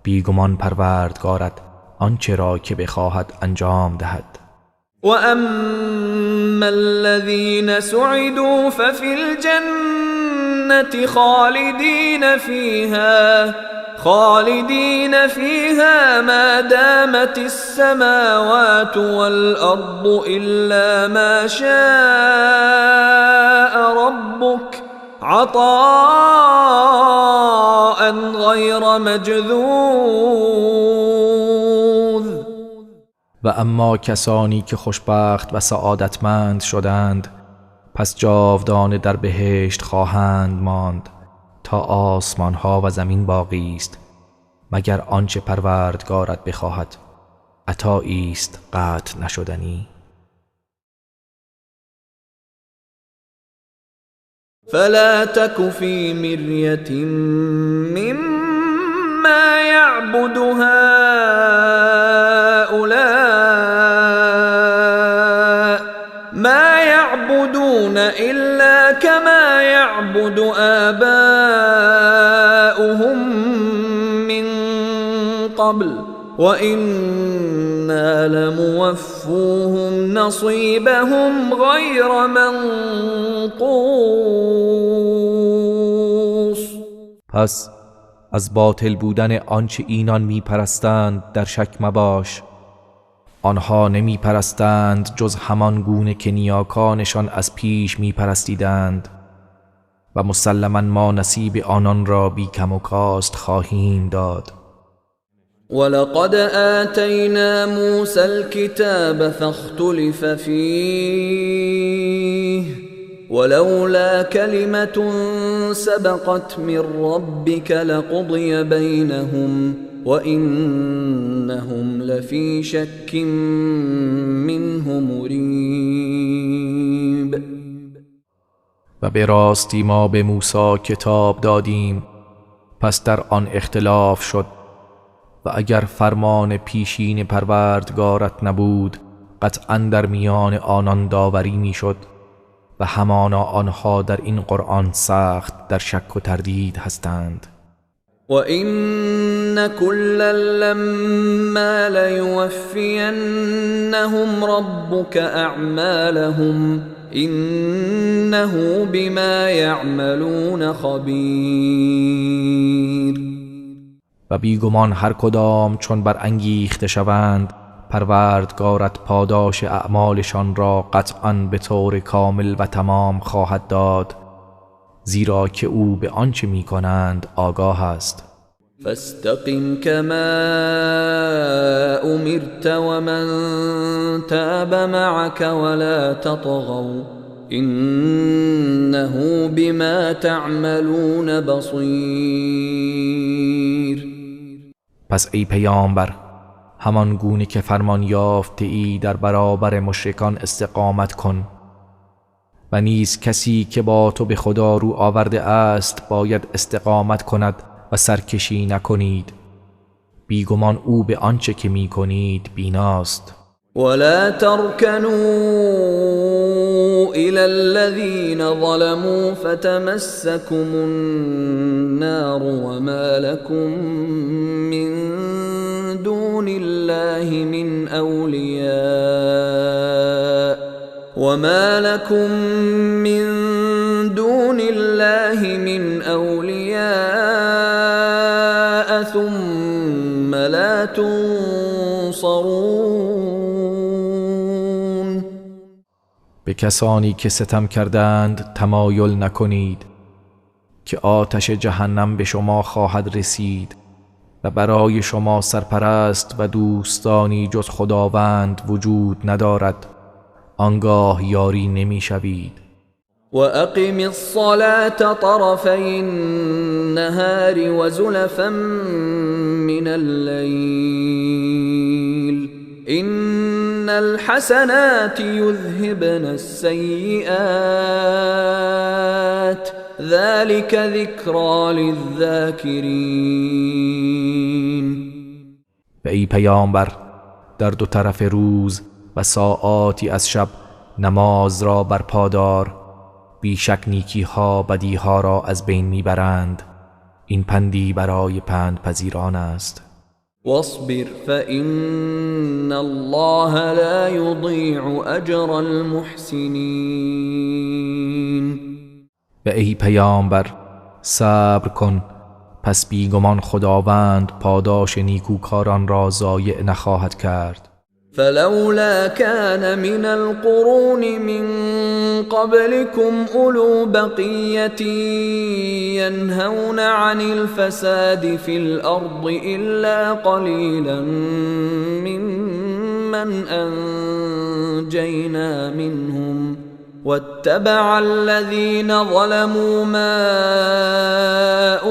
بیگمان پروردگارت آنچه را که بخواهد انجام دهد. وأما الذين سعدوا ففي الجنة خالدين فيها ما دامت السماوات والأرض إلا ما شاء ربك عطاء غير مجذوذ. و اما کسانی که خوشبخت و سعادتمند شدند پس جاودانه در بهشت خواهند ماند تا آسمان ها و زمین باقی است، مگر آنچه پروردگارت بخواهد. عطایی است قطع نشدنی. فلا تك في مرية مما يعبد هؤلاء ما يعبدون إلا كما يعبد آباؤهم من قبل وإنا لموفوهم نصيبهم غير منقوص. پس از باطل بودن آنچه اینان میپرستند در شک مباش. آنها نمیپرستند جز همان گونه که نیاکانشان از پیش میپرستیدند و مسلما ما نصیب آنان را بی کم و کاست خواهیم داد. ولقد آتینا موسى الكتاب فاختلف فیه ولولا كلمة سبقت من ربك لقضي بينهم وإنهم لفي شك منه مريب. و به راستی ما به موسی کتاب دادیم پس در آن اختلاف شد و اگر فرمان پیشین پروردگارت نبود قطعا در میان آنان داوری میشد و همانا آنها در این قرآن سخت در شک و تردید هستند. وَإِنَّ كُلًّا لَّمَّا لَيُوَفِّيَنَّهُمْ رَبُّكَ أَعْمَالَهُمْ إِنَّهُ بِمَا يَعْمَلُونَ خَبِيرٌ. و بیگمان هر کدام چون برانگیخته شوند پروردگارت پاداش اعمالشان را قطعاً به طور کامل و تمام خواهد داد، زیرا که او به آنچه می‌کنند آگاه است. فاستقم كما امرت ومن تاب معك ولا تطغوا انه بما تعملون بصیر. پس ای پیامبر همان گونه که فرمان یافته ای در برابر مشرکان استقامت کن و نیز کسی که با تو به خدا رو آورده است باید استقامت کند و سرکشی نکنید. بیگمان او به آنچه که می کنید بیناست. ولا ترکنوا الى الذين ظلموا فتمسكم النار وما لكم من دون الله من أولياء وما لكم من دون الله من أولياء ثم لا تنصرون. به کسانی که ستم کردند تمایل نکنید که آتش جهنم به شما خواهد رسید و برای شما سرپرست و دوستانی جز خداوند وجود ندارد، آنگاه یاری نمی شوید. و اقم الصلاة طرفی النهار وزلفا من اللیل ان الحسنات یذهبن السیئات ذلك ذکری للذاکرین. و ای پیامبر در دو طرف روز و ساعاتی از شب نماز را برپا دار، بیشک نیکی ها بدی ها را از بین میبرند. این پندی برای پند پذیران است. واصبر فإن الله لا يضيع أجر المحسنین. و ای پیامبر صبر کن، پس بیگمان خداوند پاداش نیکوکاران را ضایع نخواهد کرد. فلولا كان من القرون من قبلكم أولو بقية ينهون عن الفساد في الأرض إلا قليلا ممن أنجينا منهم واتبع الذين ظلموا ما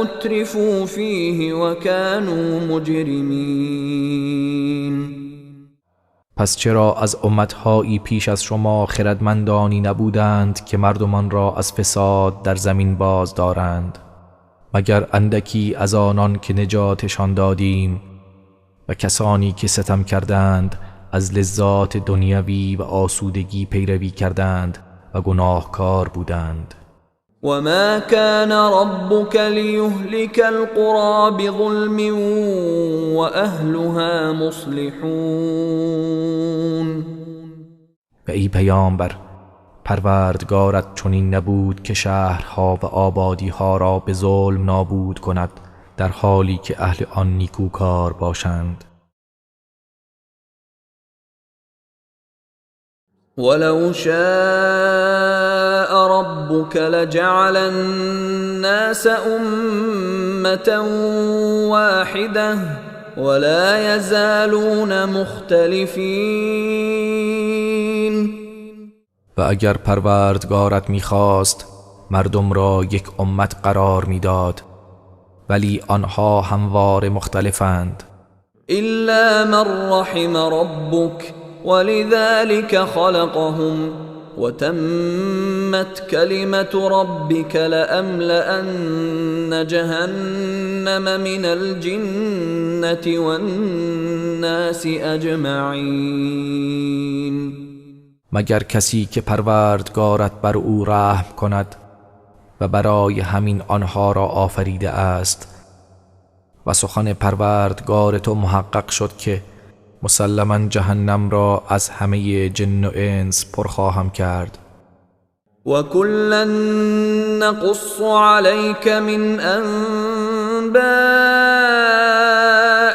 أترفوا فيه وكانوا مجرمين. پس چرا از امتهایی پیش از شما خردمندانی نبودند که مردمان را از فساد در زمین باز دارند، مگر اندکی از آنان که نجاتشان دادیم و کسانی که ستم کردند از لذات دنیوی و آسودگی پیروی کردند و گناهکار بودند. وما كان ربك ليهلك القرى بظلم وأهلها مصلحون. و ای پیامبر، پروردگارت چنین نبود که شهرها و آبادیها را به ظلم نابود کند در حالی که اهل آن نیکوکار باشند. ولو شاء ربك لجعل الناس أمة واحدة ولا يزالون مختلفين. و اگر پروردگارت می‌خواست مردم را یک امت قرار می‌داد، ولی آنها همواره مختلفند. إلا من رحم ربك ولذلك خلقهم وتمت كلمة ربك لأملأن جهنم من الجنة والناس أجمعين. مگر کسی که پروردگارت بر او رحم کند و برای همین آنها را آفریده است. و سخن پروردگار تو محقق شد که مسلما جهنم را از همه جن و انس پر خواهم کرد. و کلا نقص علیک من انباء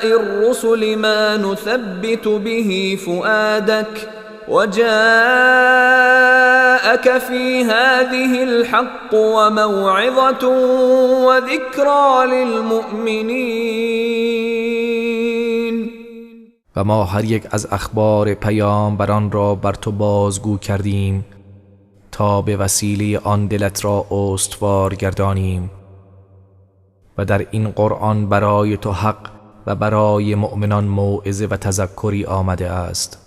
الرسل ما نثبت به فؤادک وجاءك في هذه الحق وموعظة وذكرى للمؤمنین. و ما هر یک از اخبار پیامبران را بر تو بازگو کردیم تا به وسیله آن دلت را استوار گردانیم و در این قرآن برای تو حق و برای مؤمنان موعظه و تذکری آمده است.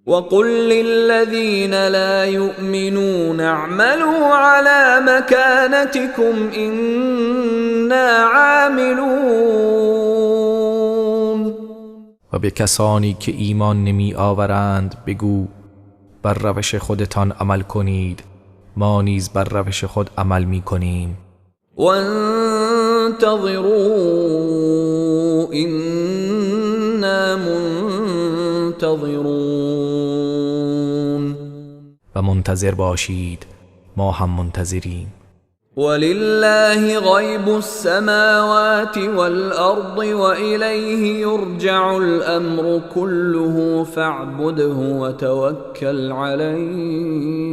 وقل للذین لا یؤمنون اعملوا على مكانتكم إنا عاملون. و به کسانی که ایمان نمی آورند بگو بر روش خودتان عمل کنید، ما نیز بر روش خود عمل می کنیم. وانتظروا إنا منتظرون. و منتظر باشید، ما هم منتظریم. ولله غیب السماوات والأرض وإلیه یرجع الأمر كله فاعبده وتوکل علیه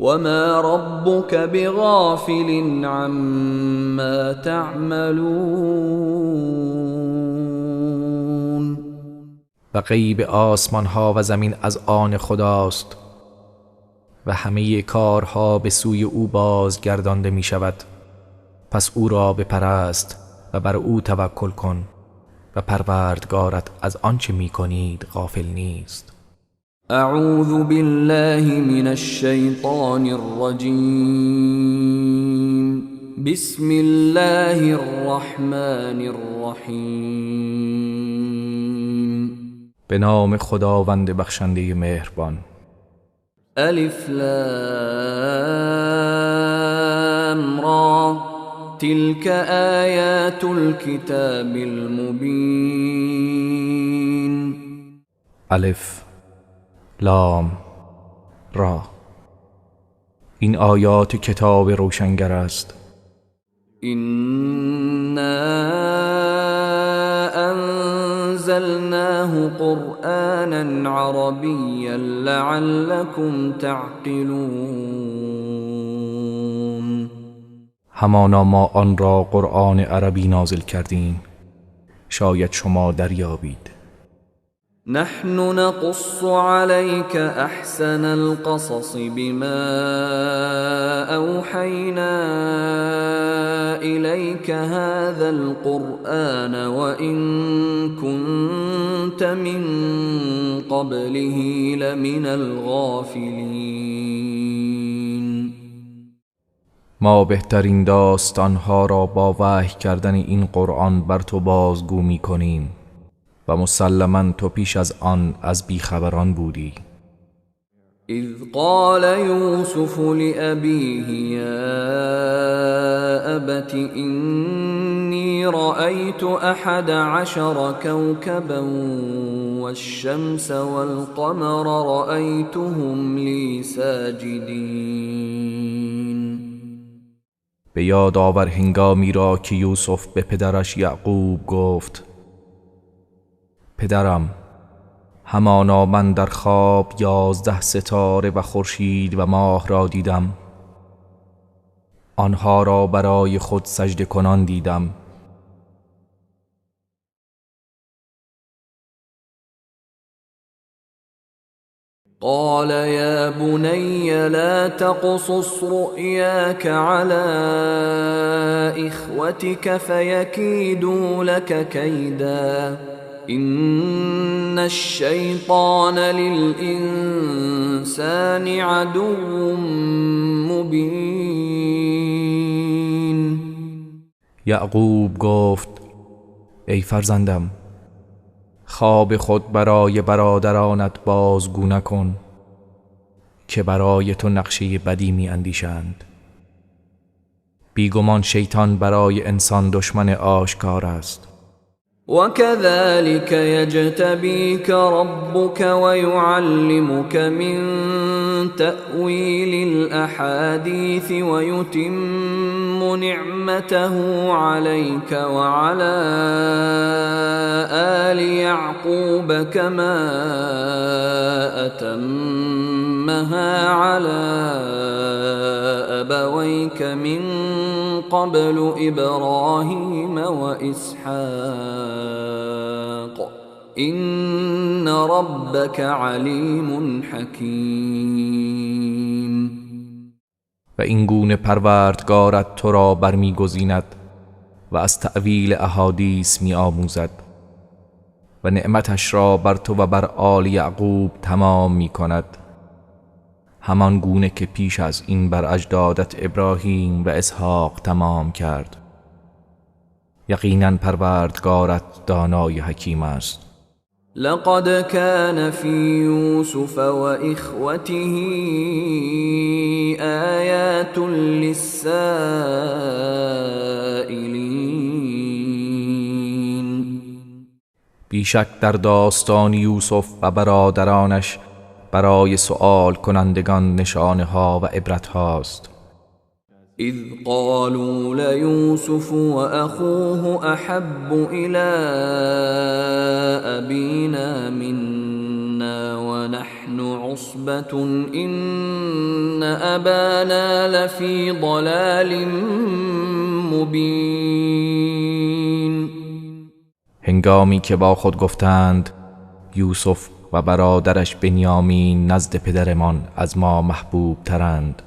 وما ربك بغافل عما تعملون. و غیب آسمان ها و زمین از آن خداست و همه کارها به سوی او بازگردانده می شود، پس او را بپرست و بر او توکل کن و پروردگارت از آنچه می کنید غافل نیست. اعوذ بالله من الشیطان الرجیم. بسم الله الرحمن الرحیم. به نام خداوند بخشنده مهربان. الف لام را. تلك تلك آیات الكتاب المبین. الف لام را. این آیات کتاب روشنگر است. إنا أنزلناه قرآنا عربيا لعلكم تعقلون. همانا ما آن را قرآن عربی نازل کردیم، شاید شما دریابید. نحن نقص عليك أحسن القصص بما أوحينا إليك هذا القرآن وإن كنت من قبله لمن الغافلين. ما بهترین داستانها را با وحی کردن این قرآن بر تو بازگو می کنیم و مسلماً تو پیش از آن از بیخبران بودی. اذ قال یوسف لأبیه یا ابت انی رأیت احد عشر کوکبا والشمس والقمر رأیتهم لی ساجدین. به یاد آور هنگامی را که یوسف به پدرش یعقوب گفت: پدرم، همانا من در خواب 11 ستاره و خورشید و ماه را دیدم، آنها را برای خود سجده کنان دیدم. قال یا بنی لا تقصص رؤیاک علی اخوتک فیکیدوا لک کیدا إن الشیطان للإنسان عدو مبین. یعقوب گفت: ای فرزندم، خواب خود برای برادرانت بازگو نکن که برای تو نقشه بدی می اندیشند. بیگمان شیطان برای انسان دشمن آشکار است. وكذلك يجتبيك ربك ويعلمك من تأويل الأحاديث ويتم نعمته عليك وعلى آل يعقوب كما أتمها على أبويك من قبل إبراهيم وإسحاق إن ربك علیم حکیم. و این گونه پروردگارت تو را برمیگزیند و از تأویل احادیث می آموزد و نعمتش را بر تو و بر آل یعقوب تمام می کند، همان گونه که پیش از این بر اجدادت ابراهیم و اسحاق تمام کرد. یقینا پروردگارت دانای حکیم است. لقد كان في يوسف وإخوته آیات للسائلین. بیشک در داستان یوسف و برادرانش برای سؤال کنندگان نشانه ها و عبرت هاست. اذ قالوا لیوسف واخوه احب الى ابینا منا ونحن عصبة ان ابانا لفی ضلال مبین. هنگامی که با خود گفتند یوسف و برادرش بنیامین نزد پدرمان از ما محبوب ترند،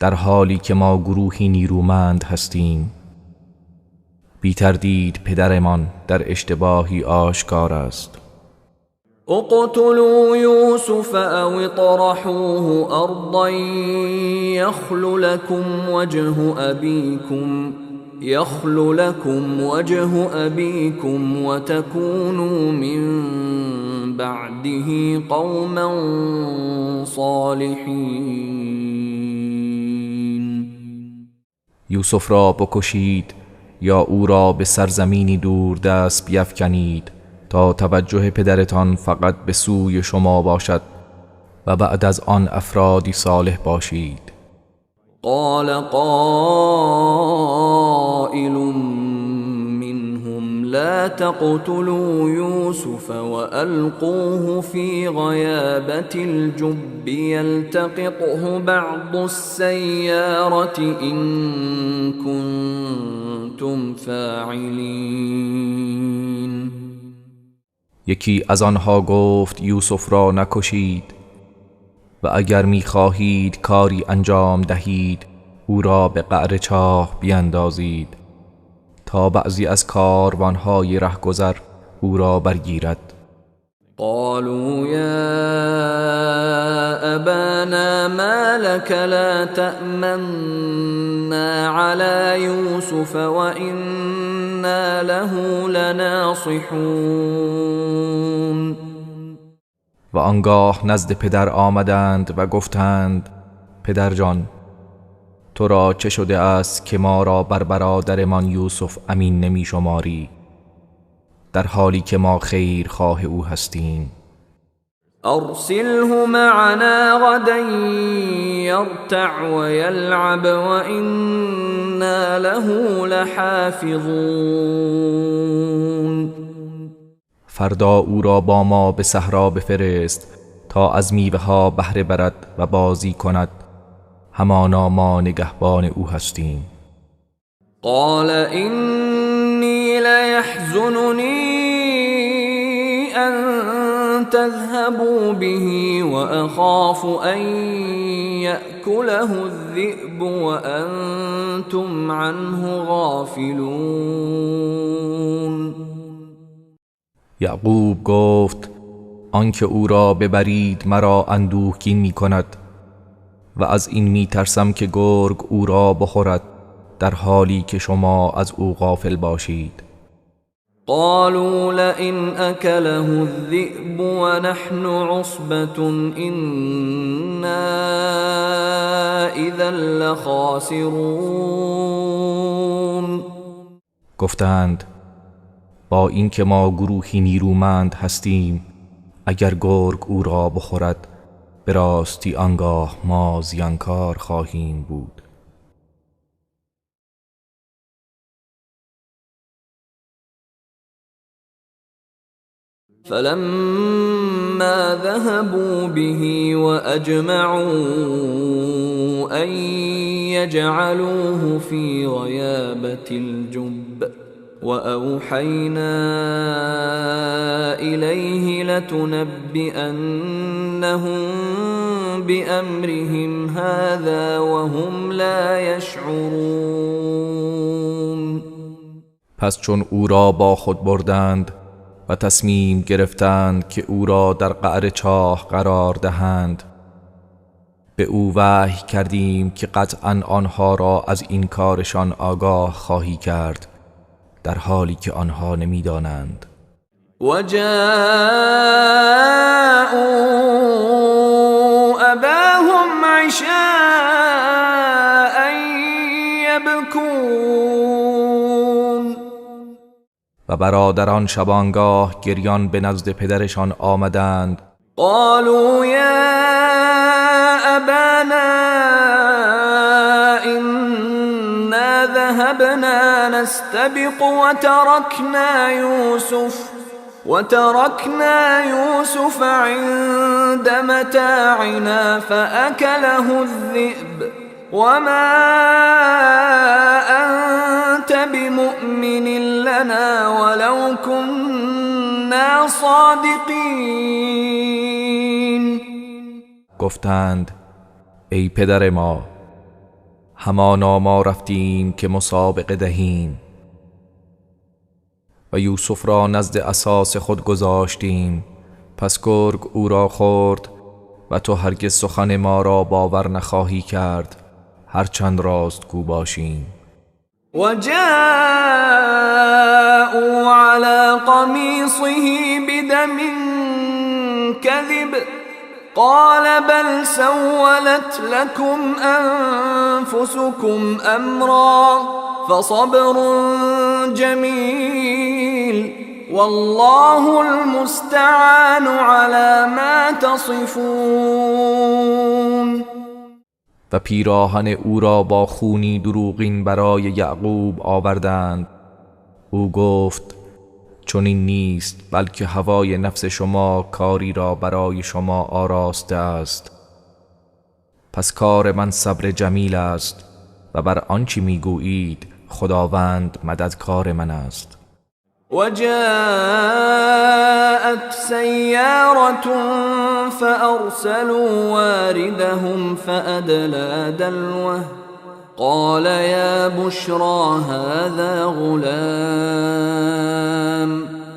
در حالی که ما گروهی نیرومند هستیم، بی تردید پدرمان در اشتباهی آشکار است. اقتلوا یوسف او اطرحوه ارضا یخل لكم وجه ابیکم یخل لكم وجه ابیکم وتکونوا من بعده قوما صالحین. یوسف را بکشید یا او را به سرزمینی دور دست بیفکنید تا توجه پدرتان فقط به سوی شما باشد و بعد از آن افرادی صالح باشید. قال قائل منهم لا تقتلوا يوسف وألقوه في غيابة الجب يلتقطه بعض السيارة إن كنتم فاعلين. یکی از آنها گفت یوسف را نکشید و اگر می‌خواهید کاری انجام دهید او را به قعر چاه بیندازید تا بعضی از کاروان‌های رهگذر او را برگیرد. قالوا یا ابانا ما لك لا تأمنا على يوسف وإنا له لناصحون. و آنگاه نزد پدر آمدند و گفتند پدر جان، تو را چه شده است که ما را بر برادرمان یوسف امین نمی شماری، در حالی که ما خیر خواه او هستیم؟ ارسله معنا غدا یرتع ویلعب وإنا له لحافظون. فردا او را با ما به صحرا بفرست تا از میوه ها بهره برد و بازی کند، همانا ما نگهبان او هستیم. قال اینی لیحزننی ان تذهبوا به واخاف ان یأکله الذئب وانتم عنه غافلون. یعقوب گفت آنکه او را ببرید مرا اندوهگین می کند و از این می ترسم که گرگ او را بخورد در حالی که شما از او غافل باشید. قالوا لئن اکله الذئب ونحن عصبة انا اذا لخاسرون. گفتند با اینکه ما گروهی نیرومند هستیم، اگر گرگ او را بخورد به راستی آنگاه ما زیانکار خواهیم بود. فلما ذهبوا به وأجمعوا أن يجعلوه في غيابة الجب وأوحينا إليه لتنبئنهم بأمرهم هذا وهم لا يشعرون. پس چون او را با خود بردند و تصمیم گرفتند که او را در قعر چاه قرار دهند، به او وحی کردیم که قطعاً آنها را از این کارشان آگاه خواهی کرد، در حالی که آنها نمی‌دانند. وجاءوا اباهم عشاء یبکون. و برادران شبانگاه گریان به نزد پدرشان آمدند. قالوا یا ابانا انا ذهبنا نستبق وتركنا يوسف عند متاعنا فأكله الذئب وما أنت بمؤمن لنا ولو كنا صادقین. گفتند ای پدر ما، همانا ما رفتیم که مسابقه دهیم و یوسف را نزد اساس خود گذاشتیم، پس گرگ او را خورد و تو هرگز سخن ما را باور نخواهی کرد هرچند راستگو باشیم. وجاءوا على قميصه بدم كذب قال بل سولت لكم أنفسكم أمرا فصبر جميل والله المستعان على ما تصفون. و پیراهن او را با خونی دروغین برای یعقوب آوردند. او گفت چنین نیست، بلکه هوای نفس شما کاری را برای شما آراسته است. پس کار من صبر جمیل است و بر آنچه میگویید خداوند مددکار من است. وجاءت سيارة فأرسلوا واردهم فأدلى دلوه قال يا بشرى هذا غلام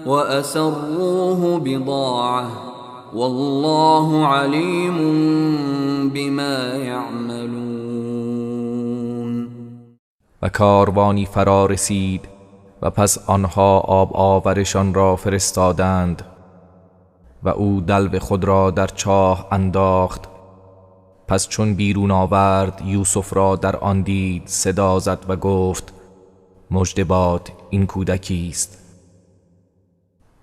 وأسروه بضاعة والله عليم بما يعملون. و کاروانی فرا رسید و پس آنها آب آورشان را فرستادند و او دلو خود را در چاه انداخت. پس چون بیرون آورد یوسف را در آن دید، صدا زد و گفت مژده باد، این کودکی است.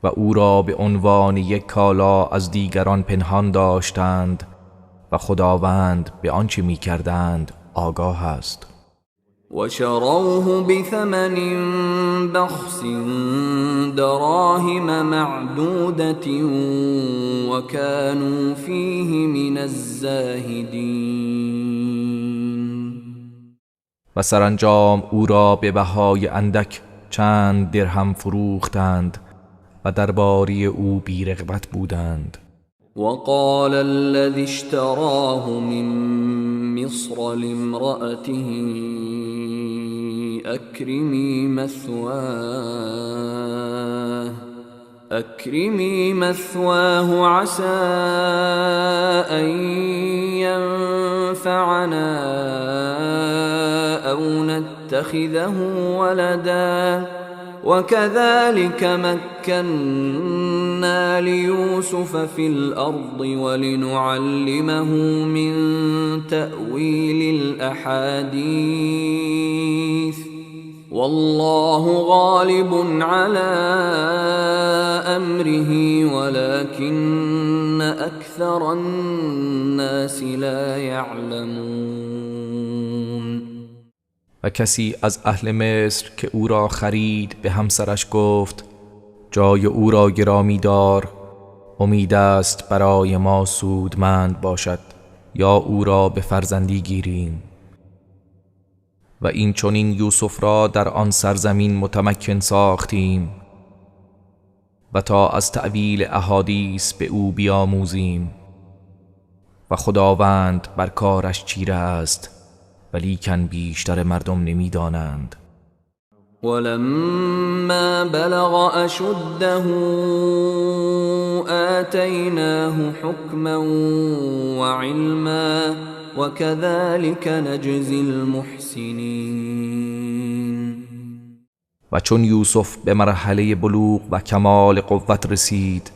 و او را به عنوان یک کالا از دیگران پنهان داشتند و خداوند به آنچه می‌کردند آگاه است. وشروه بثمن بخس دراهم معدودة وكانوا فيه من الزاهدين. و سرانجام او را به بهای اندک چند درهم فروختند و درباره او بی‌رغبت بودند. وقال الذي اشتراه من مصر لامرأته أكرمي مثواه عسى أن ينفعنا أو نتخذه ولدا وكذلك مكنا ليوسف في الأرض ولنعلمه من تأويل الأحاديث والله غالب على أمره ولكن أكثر الناس لا يعلمون. و کسی از اهل مصر که او را خرید به همسرش گفت جای او را گرامی دار، امید است برای ما سودمند باشد یا او را به فرزندی گیریم. و این چنین یوسف را در آن سرزمین متمکن ساختیم و تا از تأویل احادیث به او بیاموزیم و خداوند بر کارش چیره است، ولیکن بیشتر مردم نمیدانند. ولما بلغ أشده آتیناه حکما وعلما وكذلك نجزی المحسنین. و چون یوسف به مرحله بلوغ و کمال قوت رسید،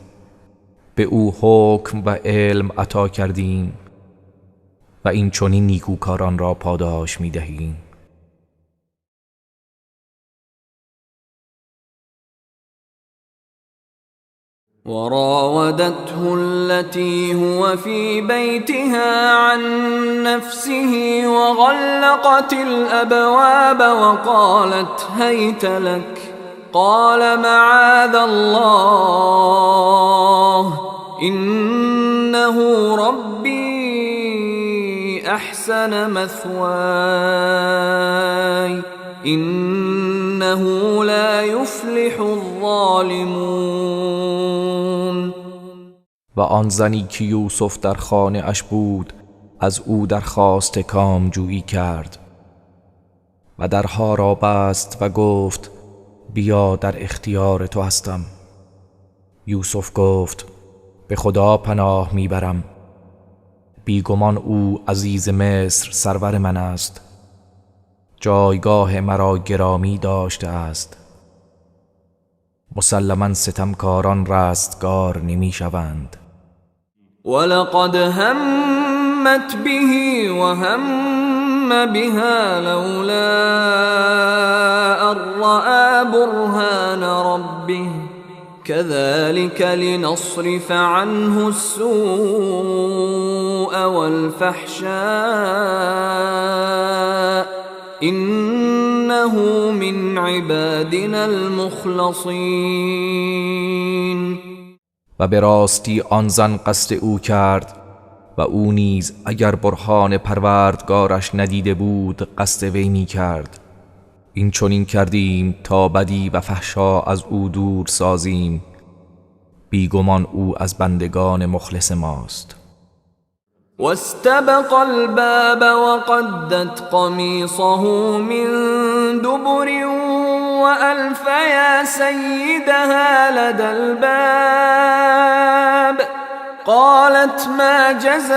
به او حکم و علم عطا کردیم و این چنین نیکوکاران را پاداش می‌دهیم. وراودته التي هو في بيتها عن نفسه وغلقت الأبواب وقالت هيت لك قال معاذ الله إنه ربي أحسن مثواي إنه لا يفلح الظالمون. و آن زنی که یوسف در خانه اش بود از او درخواست کامجویی کرد و درها را بست و گفت بیا در اختیار تو هستم. یوسف گفت به خدا پناه میبرم، بیگمان او عزیز مصر سرور من است، جایگاه مرا گرامی داشته است. مسلما ستمکاران رستگار نمی شوند. ولقد همت به وهم بها لولا أن رأى برهان ربه كذلك لنصرف عنه السوء والفحشاء إنه من عبادنا المخلصین. و به راستی آن زن قصد او کرد و او نیز اگر برهان پروردگارش ندیده بود قصد وی می کرد. این چنین کردیم تا بدی و فحشا از او دور سازیم، بیگمان او از بندگان مخلص ماست. واستبق الباب وقدت قمیصه من دبر وألف يا سيدها لدى الباب قالت ما جزاء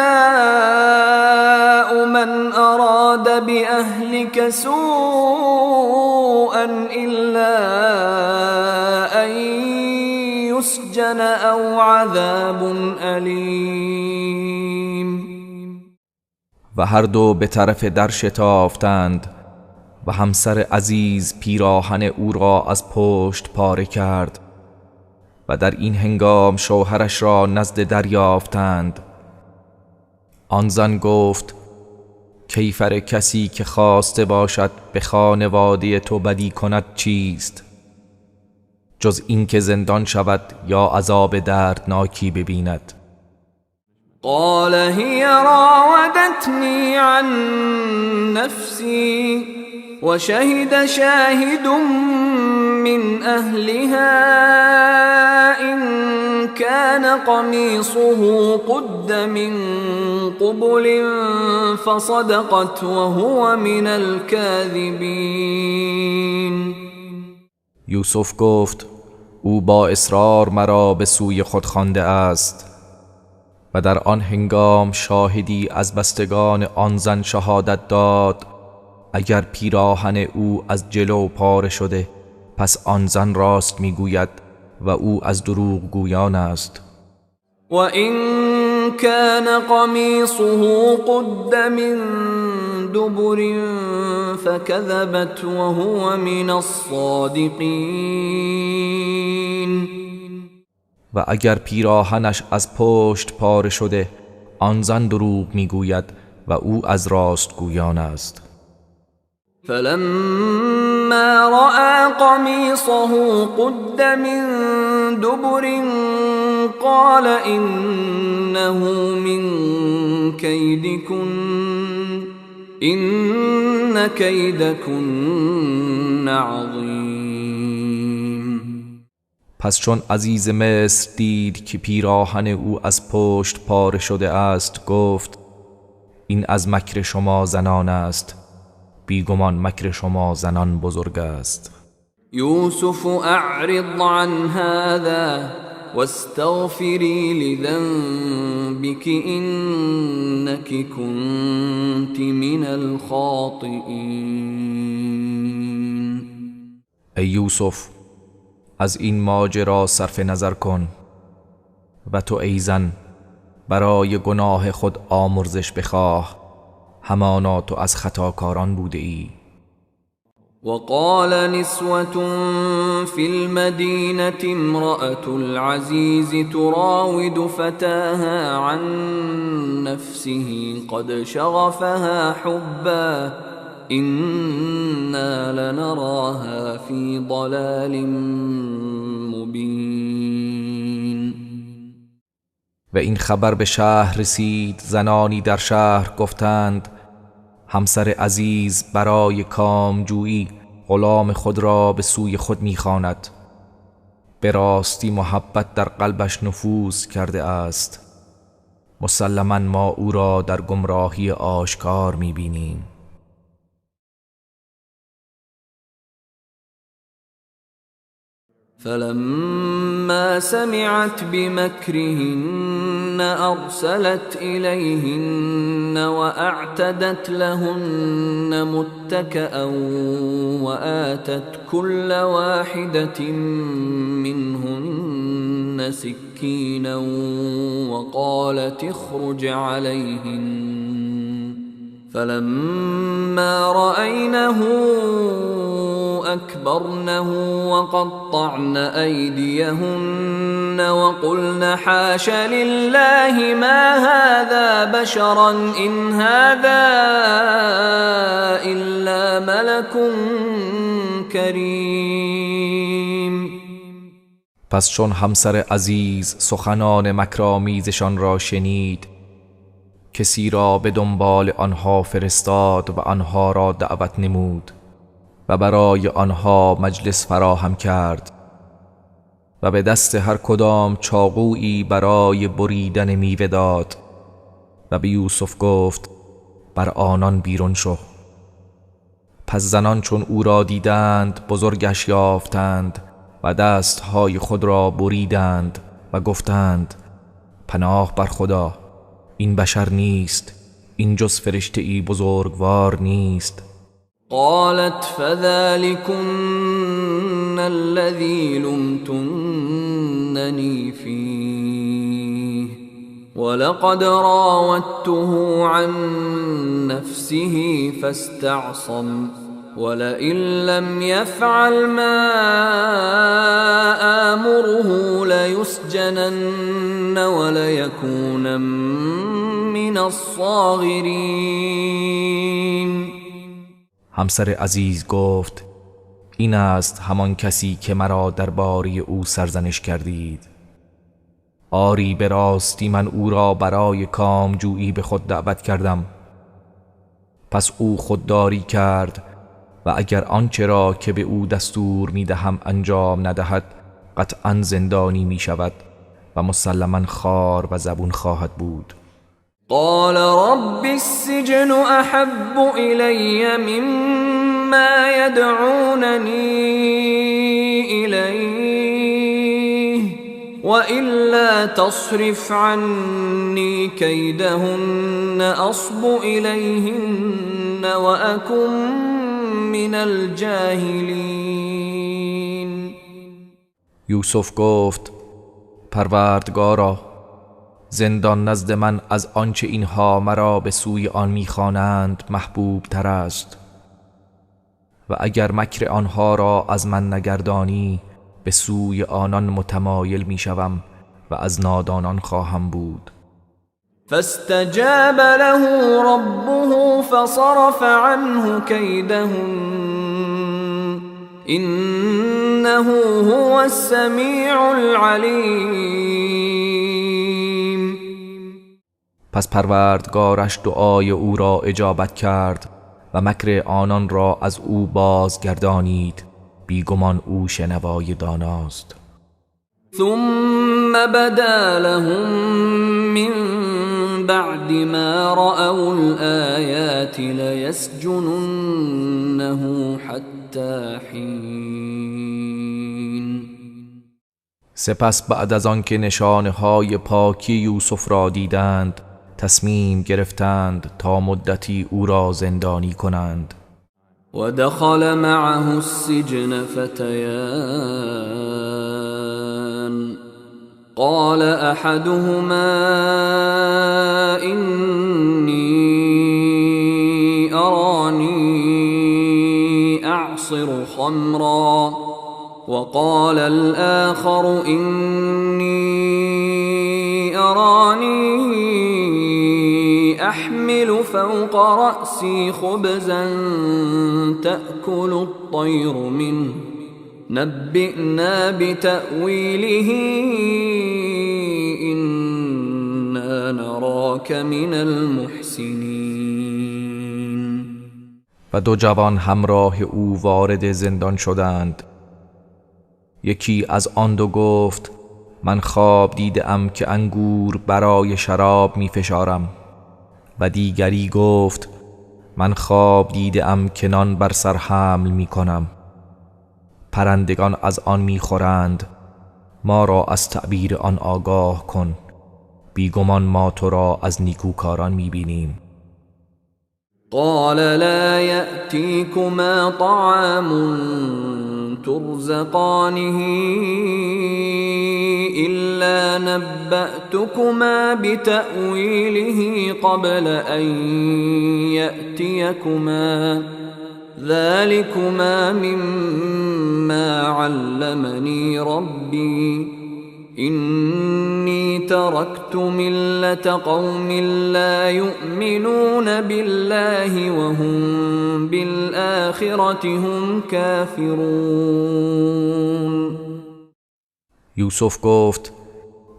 من أراد بأهلك سوءا إلا أن يسجن أو عذاب أليم. و هر دو به طرف در شتافتند و همسر عزیز پیراهن او را از پشت پاره کرد و در این هنگام شوهرش را نزد در یافتند. آن زن گفت کیفر کسی که خواسته باشد به خانواده تو بدی کند چیست جز اینکه زندان شود یا عذاب دردناکی ببیند. قال هي راودتني عن نفسي وشهد شاهد من أهلها إن كان قميصه قد من قبل فصدقت وهو من الكاذبين. یوسف گفت او با اصرار مرا به سوی خود خوانده است و در آن هنگام شاهدی از بستگان آن زن شهادت داد اگر پیراهن او از جلو پاره شده پس آن زن راست میگوید و او از دروغ گویان است. و این کان قمیصه قد من دبر فکذبت وهو من الصادقین. و اگر پیراهنش از پشت پاره شده آن زن دروغ میگوید و او از راست گویان است. فلما رأى قميصه قد من دبر قال إنه من كيدكن إن كيدكن عظيم. پس چون عزیز مصر دید که پیراهن او از پشت پاره شده است گفت این از مکر شما زنان است، بیگمان مکر شما زنان بزرگ است. یوسف اعرض عن هذا واستغفری لذنبك انك كنت من الخاطئین. ای یوسف از این ماجرا صرف نظر کن و تو ای زن برای گناه خود آمرزش بخواه، همانا تو از خطاکاران بوده ای. وقال نسوة في المدينة امرأة العزيز تراود فتاها عن نفسه قد شغفها حبا إنا لنراها في ضلال مبين. و این خبر به شهر رسید، زنانی در شهر گفتند همسر عزیز برای کامجویی غلام خود را به سوی خود می‌خواند، به راستی محبت در قلبش نفوذ کرده است، مسلما ما او را در گمراهی آشکار می‌بینیم. فلما سمعت بمكرهن أرسلت إليهن وأعتدت لهن متكأ وآتت كل واحدة منهن سكينا وقالت اخرج عليهن فلما رأينه أكبرنه وقطعن أيديهن وقلن حاش لله ما هذا بشرا إن هذا إلا ملك كريم. پس چون همسر عزیز سخنان مکرآمیزشان را شنید، کسی را به دنبال آنها فرستاد و آنها را دعوت نمود و برای آنها مجلس فراهم کرد و به دست هر کدام چاقویی برای بریدن میوه داد و به یوسف گفت بر آنان بیرون شو. پس زنان چون او را دیدند بزرگش یافتند و دستهای خود را بریدند و گفتند پناه بر خدا، این بشر نیست، این جز فرشته‌ای بزرگوار نیست. قالت فذلكن الذي لمتنني فيه ولقد راودته عن نفسه فاستعصم ولئن لم يفعل ما آمره ليسجنن وليكون من الصاغرين. همسر عزیز گفت این است همان کسی که مرا درباره او سرزنش کردید. آری به راستی من او را برای کامجویی به خود دعوت کردم، پس او خودداری کرد و اگر آنچه را که به او دستور می دهم انجام ندهد قطعا زندانی می شود و مسلما خار و زبون خواهد بود. قال رب السجن احب الی مما يدعونني الیه وإلا تصرف عني كيدهن أصب إليهن وأكن من الجاهلين. یوسف گفت پروردگارا، زندان نزد من از آنچه اینها مرا به سوی آن میخوانند محبوب تر است و اگر مکر آنها را از من نگردانی به سوی آنان متمایل میشوم و از نادانان خواهم بود. فاستجاب له ربه فصرف عنه كيدهن إنه هو السمیع العلیم. پس پروردگارش دعای او را اجابت کرد و مکر آنان را از او بازگردانید، بیگمان او شنوای داناست. ثم بدا لهم من بعد ما رأوا الآیات لیسجننه حتی حین. سپس بعد از آن که نشانه های پاکی یوسف را دیدند تصمیم گرفتند تا مدتی او را زندانی کنند. ودخل معه السجن فتيان قال احدهما اني اراني اعصر خمرا وقال الاخر اني اراني احمل فوق رأسي خبزا تأكل الطير منه نبئنا بتأويله إنا نراك من المحسنين. و دو جوان همراه او وارد زندان شدند. یکی از آن دو گفت من خواب دیدم که انگور برای شراب می فشارم، و دیگری گفت من خواب دیدم که نان بر سر حمل می کنم، پرندگان از آن می خورند، ما را از تعبیر آن آگاه کن، بیگمان ما تو را از نیکوکاران می بینیم. قال لا یأتیکما طعام ترزقانه إلا نبأتكما بتأويله قبل أن يأتيكما ذلكما مما علمني ربي إني تركت ملة قوم لا يؤمنون بالله وهم بالآخرة هم كافرون. یوسف گفت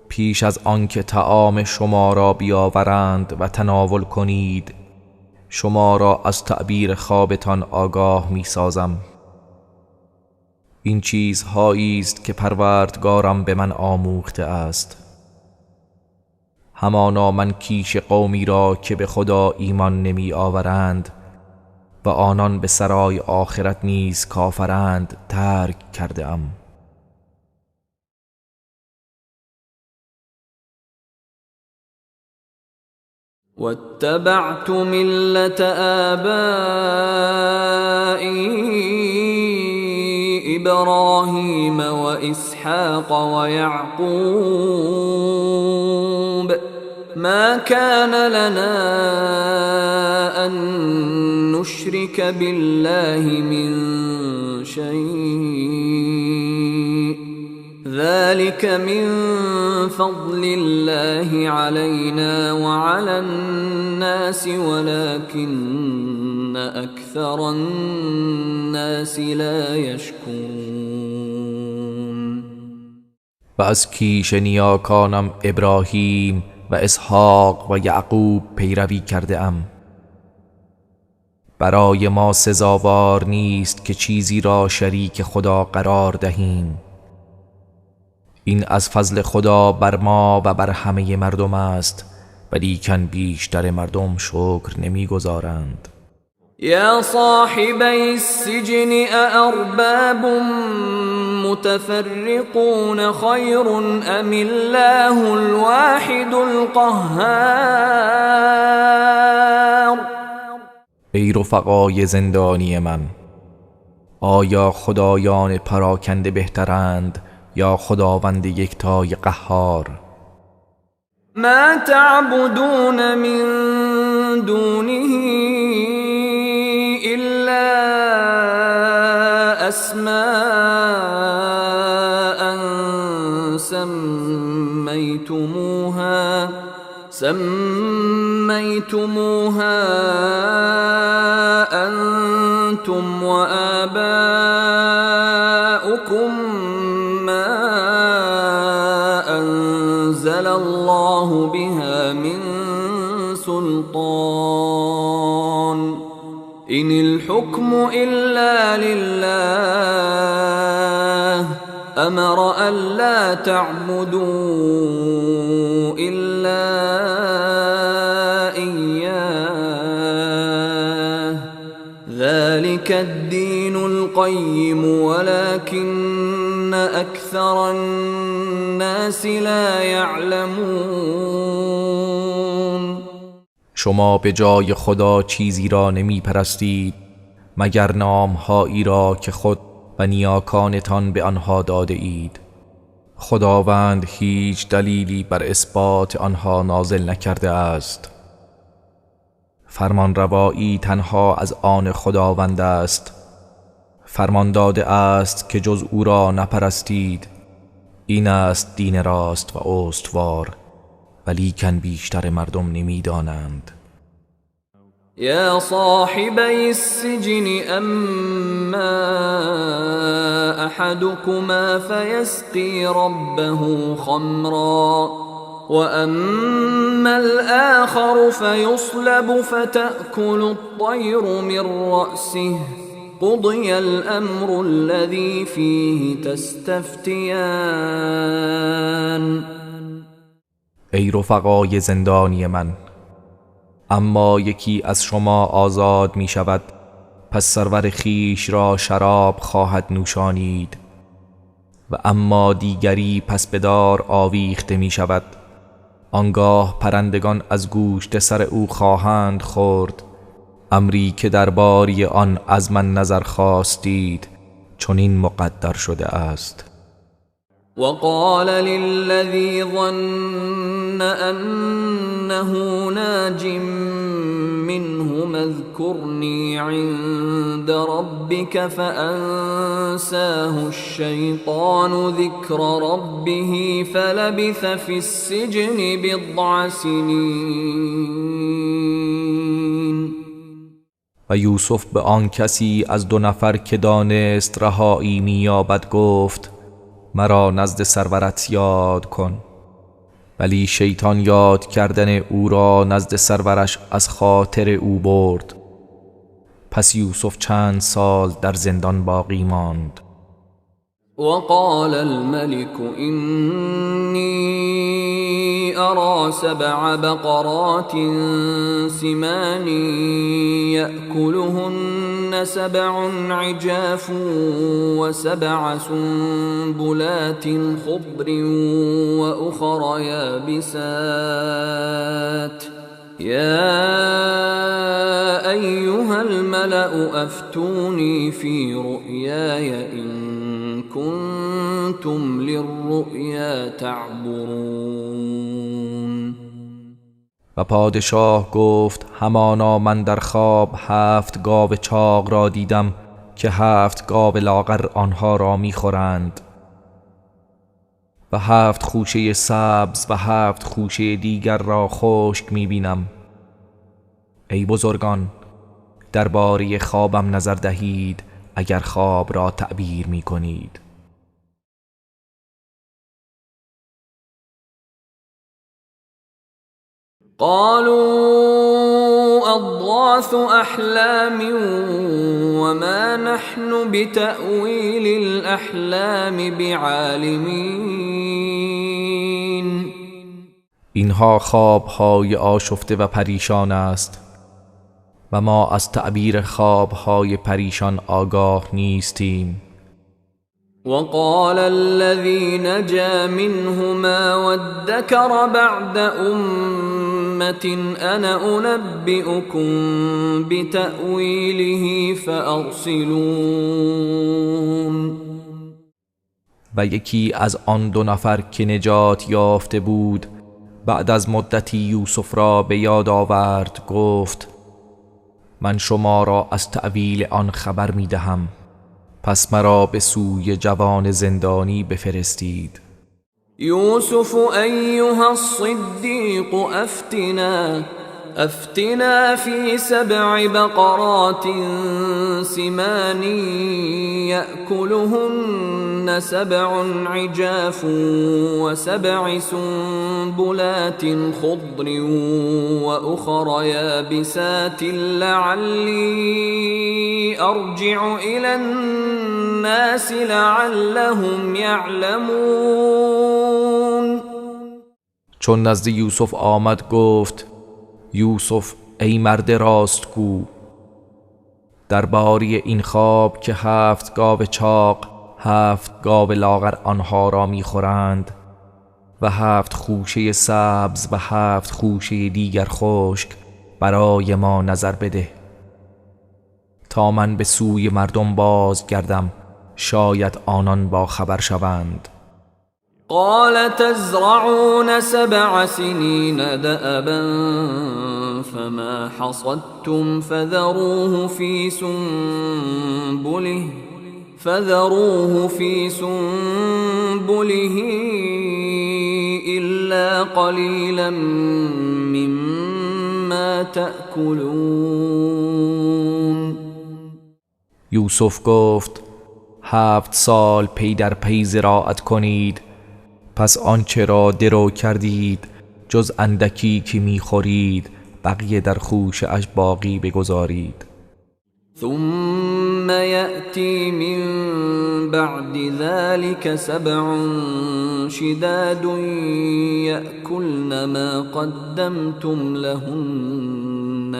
پیش از آنکه طعام شما را بیاورند و تناول کنید شما را از تعبیر خوابتان آگاه می سازم. این چیزهایی است که پروردگارم به من آموخته است. همانا من کیش قومی را که به خدا ایمان نمی آورند و آنان به سرای آخرت نیز کافرند ترک کرده ام. واتبعت ملة آبائي إبراهيم وإسحاق ويعقوب ما كان لنا أن نشرك بالله من شيء ذلك من فضل الله علينا وعلى الناس ولكن أكثر الناس لا يشكرون. و از کیش نیاکانم ابراهیم و اسحاق و یعقوب پیروی کرده ام. برای ما سزاوار نیست که چیزی را شریک خدا قرار دهیم. این از فضل خدا بر ما و بر همه مردم است، ولیکن بیشتر مردم شکر نمیگذارند. یا صاحبی السجن أأرباب متفرقون خیر ام الله الواحد القهار. ای رفقای زندانی من، آیا خدایان پراکنده بهترند یا خداوند یکتای قهار؟ ما تعبدون من دونه إلا أسماء سميتموها أنتم وآباؤكم ما أنزل الله بها من سلطان إن الحكم إلا لله أمر ألا تعبدوا إلا إياه ذلك الدين القيم ولكن أكثر الناس لا يعلمون. شما به جای خدا چیزی را نمی پرستید مگر نامهایی را که خود و نیاکانتان به آنها داده اید. خداوند هیچ دلیلی بر اثبات آنها نازل نکرده است. فرمانروایی تنها از آن خداوند است. فرمان داده است که جز او را نپرستید. این است دین راست و استوار، ولیکن بیشتر مردم نمیدانند. یا صاحبی السجن اما احدكما فیسقی ربه خمرا واما الآخر فیصلب فتأکل الطیر من رأسه قضی الامر الذی فیه تستفتیان. ای رفقای زندانی من، اما یکی از شما آزاد می شود پس سرور خیش را شراب خواهد نوشانید، و اما دیگری پس به دار آویخته می شود. آنگاه پرندگان از گوشت سر او خواهند خورد. امری که درباری آن از من نظر خواستید چنین مقدر شده است. وقال للذي ظن أنه ناج منهما اذكرني عند ربك فأنساه الشيطان ذكر ربه فلبث في السجن بضع سنين. و یوسف به آن کسی از دو نفر که دانست رهایی می‌یابد گفت مرا نزد سرورت یاد کن، ولی شیطان یاد کردن او را نزد سرورش از خاطر او برد. پس یوسف چند سال در زندان باقی ماند. وقال الملك إني أرى 7 بقرات سمان يأكلهن 7 عجاف و7 سنبلات خضر وأخر يابسات يا أيها الملأ أفتوني في رؤياي إن كنتم للرؤيا تعبرون. و پادشاه گفت همانا من در خواب 7 گاو چاق را دیدم که 7 گاو لاغر آنها را میخورند و 7 خوشه سبز و 7 خوشه دیگر را خشک میبینم. ای بزرگان، درباره خوابم نظر دهید اگر خواب را تعبیر میکنید. قالوا أضغاث أحلام وما نحن بتأويل الأحلام بعالمين. اینها خوابهای آشفته و پریشان است و ما از تعبیر خوابهای پریشان آگاه نیستیم. وقال الذي نجا منهما وادكر بعد أمة أنا أنبئكم بتأويله فأرسلون. و یکی از آن دو نفر که نجات یافته بود بعد از مدتی یوسف را به یاد آورد، گفت من شما را از تأویل آن خبر می دهم، پس مرا به سوی جوان زندانی بفرستید. یوسف ایها الصدیق افتنا فی 7 بقرات سمان یأکلهن 7 عجاف و7 سنبلات خضر وأخر یابسات لعلی ارجع الى الناس لعلهم یعلمون. چون نزد یوسف آمد گفت یوسف ای مرد راستگو، درباره این خواب که 7 گاو چاق 7 گاو لاغر آنها را میخورند و 7 خوشه سبز و 7 خوشه دیگر خشک برای ما نظر بده تا من به سوی مردم بازگردم، شاید آنان با خبر شوند. قال تزرعون 7 سنين دأبا فما حصدتم فذروه في سنبله إلا قليلا مما تأكلون. یوسف گفت 7 سال پی در پی زراعت کنید، پس آنچه را درو کردید جز اندکی که میخورید بقیه در خوشه اش باقی بگذارید. ثم یأتی من بعد ذلك 7 شداد یأکلن ما قدمتم لهن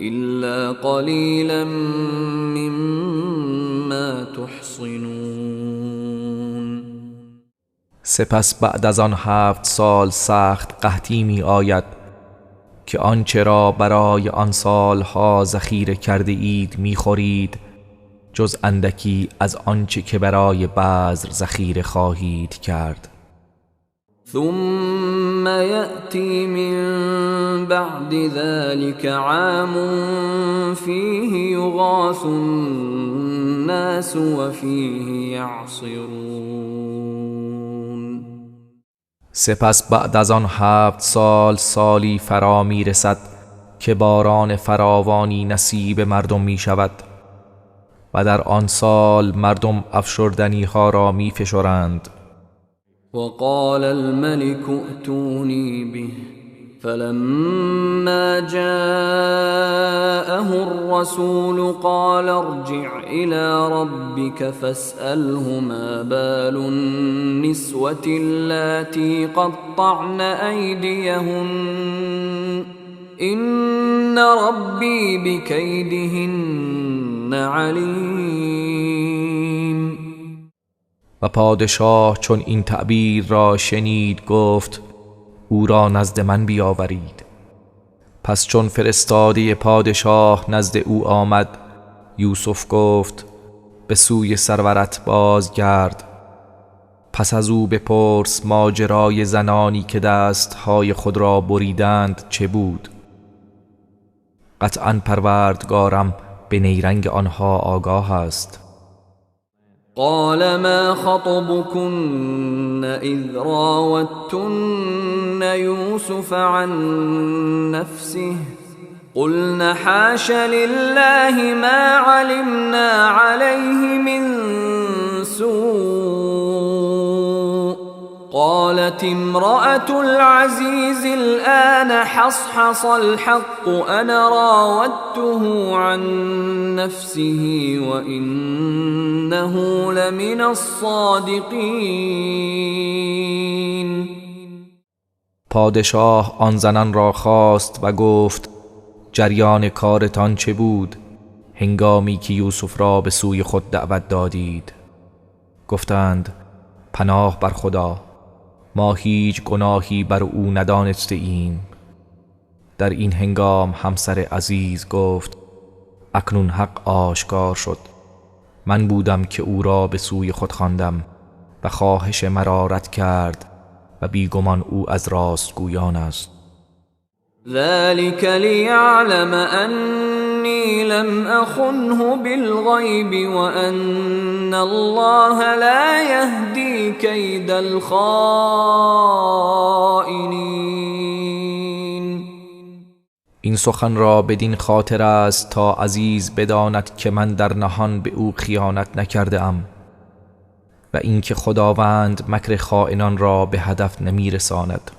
إلا قلیلا مما تحصنون. سپس بعد از آن 7 سال سخت قحطی می آید که آنچه را برای آن سالها ذخیره کرده اید می خورید جز اندکی از آنچه که برای بذر ذخیره خواهید کرد. ثم يأتي من بعد ذلك عام فيه يغاث الناس وفيه يعصرون. سپس بعد از آن 7 سال سالی فرا می رسد که باران فراوانی نصیب مردم می شود و در آن سال مردم افشردنی ها را می فشرند. وقال الملك ائتوني به فلما جاءه الرسول قال ارجع إلى ربك فاسأله ما بال النسوة اللاتي قطعن أيديهن إن ربي بكيدهن عليم. و پادشاه چون این تعبیر را شنید گفت او را نزد من بیاورید. پس چون فرستاده پادشاه نزد او آمد، یوسف گفت به سوی سرورت بازگرد، پس از او بپرس ماجرای زنانی که دستهای خود را بریدند چه بود. قطعا پروردگارم به نیرنگ آنها آگاه است. قال ما خطبكن إذ راوتن يوسف عن نفسه قلن حاش لله ما علمنا عليه من سوء قالت امرأة العزيز الآن حصحص الحق أنا راودته عن نفسه وإنه لمن الصادقين. پادشاه آن زنان را خواست و گفت جریان کارتان چه بود هنگامی که یوسف را به سوی خود دعوت دادید؟ گفتند پناه بر خدا، ما هیچ گناهی بر او ندانسته ایم. در این هنگام همسر عزیز گفت اکنون حق آشکار شد، من بودم که او را به سوی خود خواندم و خواهش مرا رد کرد و بیگمان او از راستگویان است. ذلك ليعلم أني لم أخنه بالغيب وأن الله لا يهدي كيد الخائنين. این سخن را بدین خاطر است تا عزیز بداند که من در نهان به او خیانت نکرده ام و اینکه خداوند مکر خائنان را به هدف نمی رساند.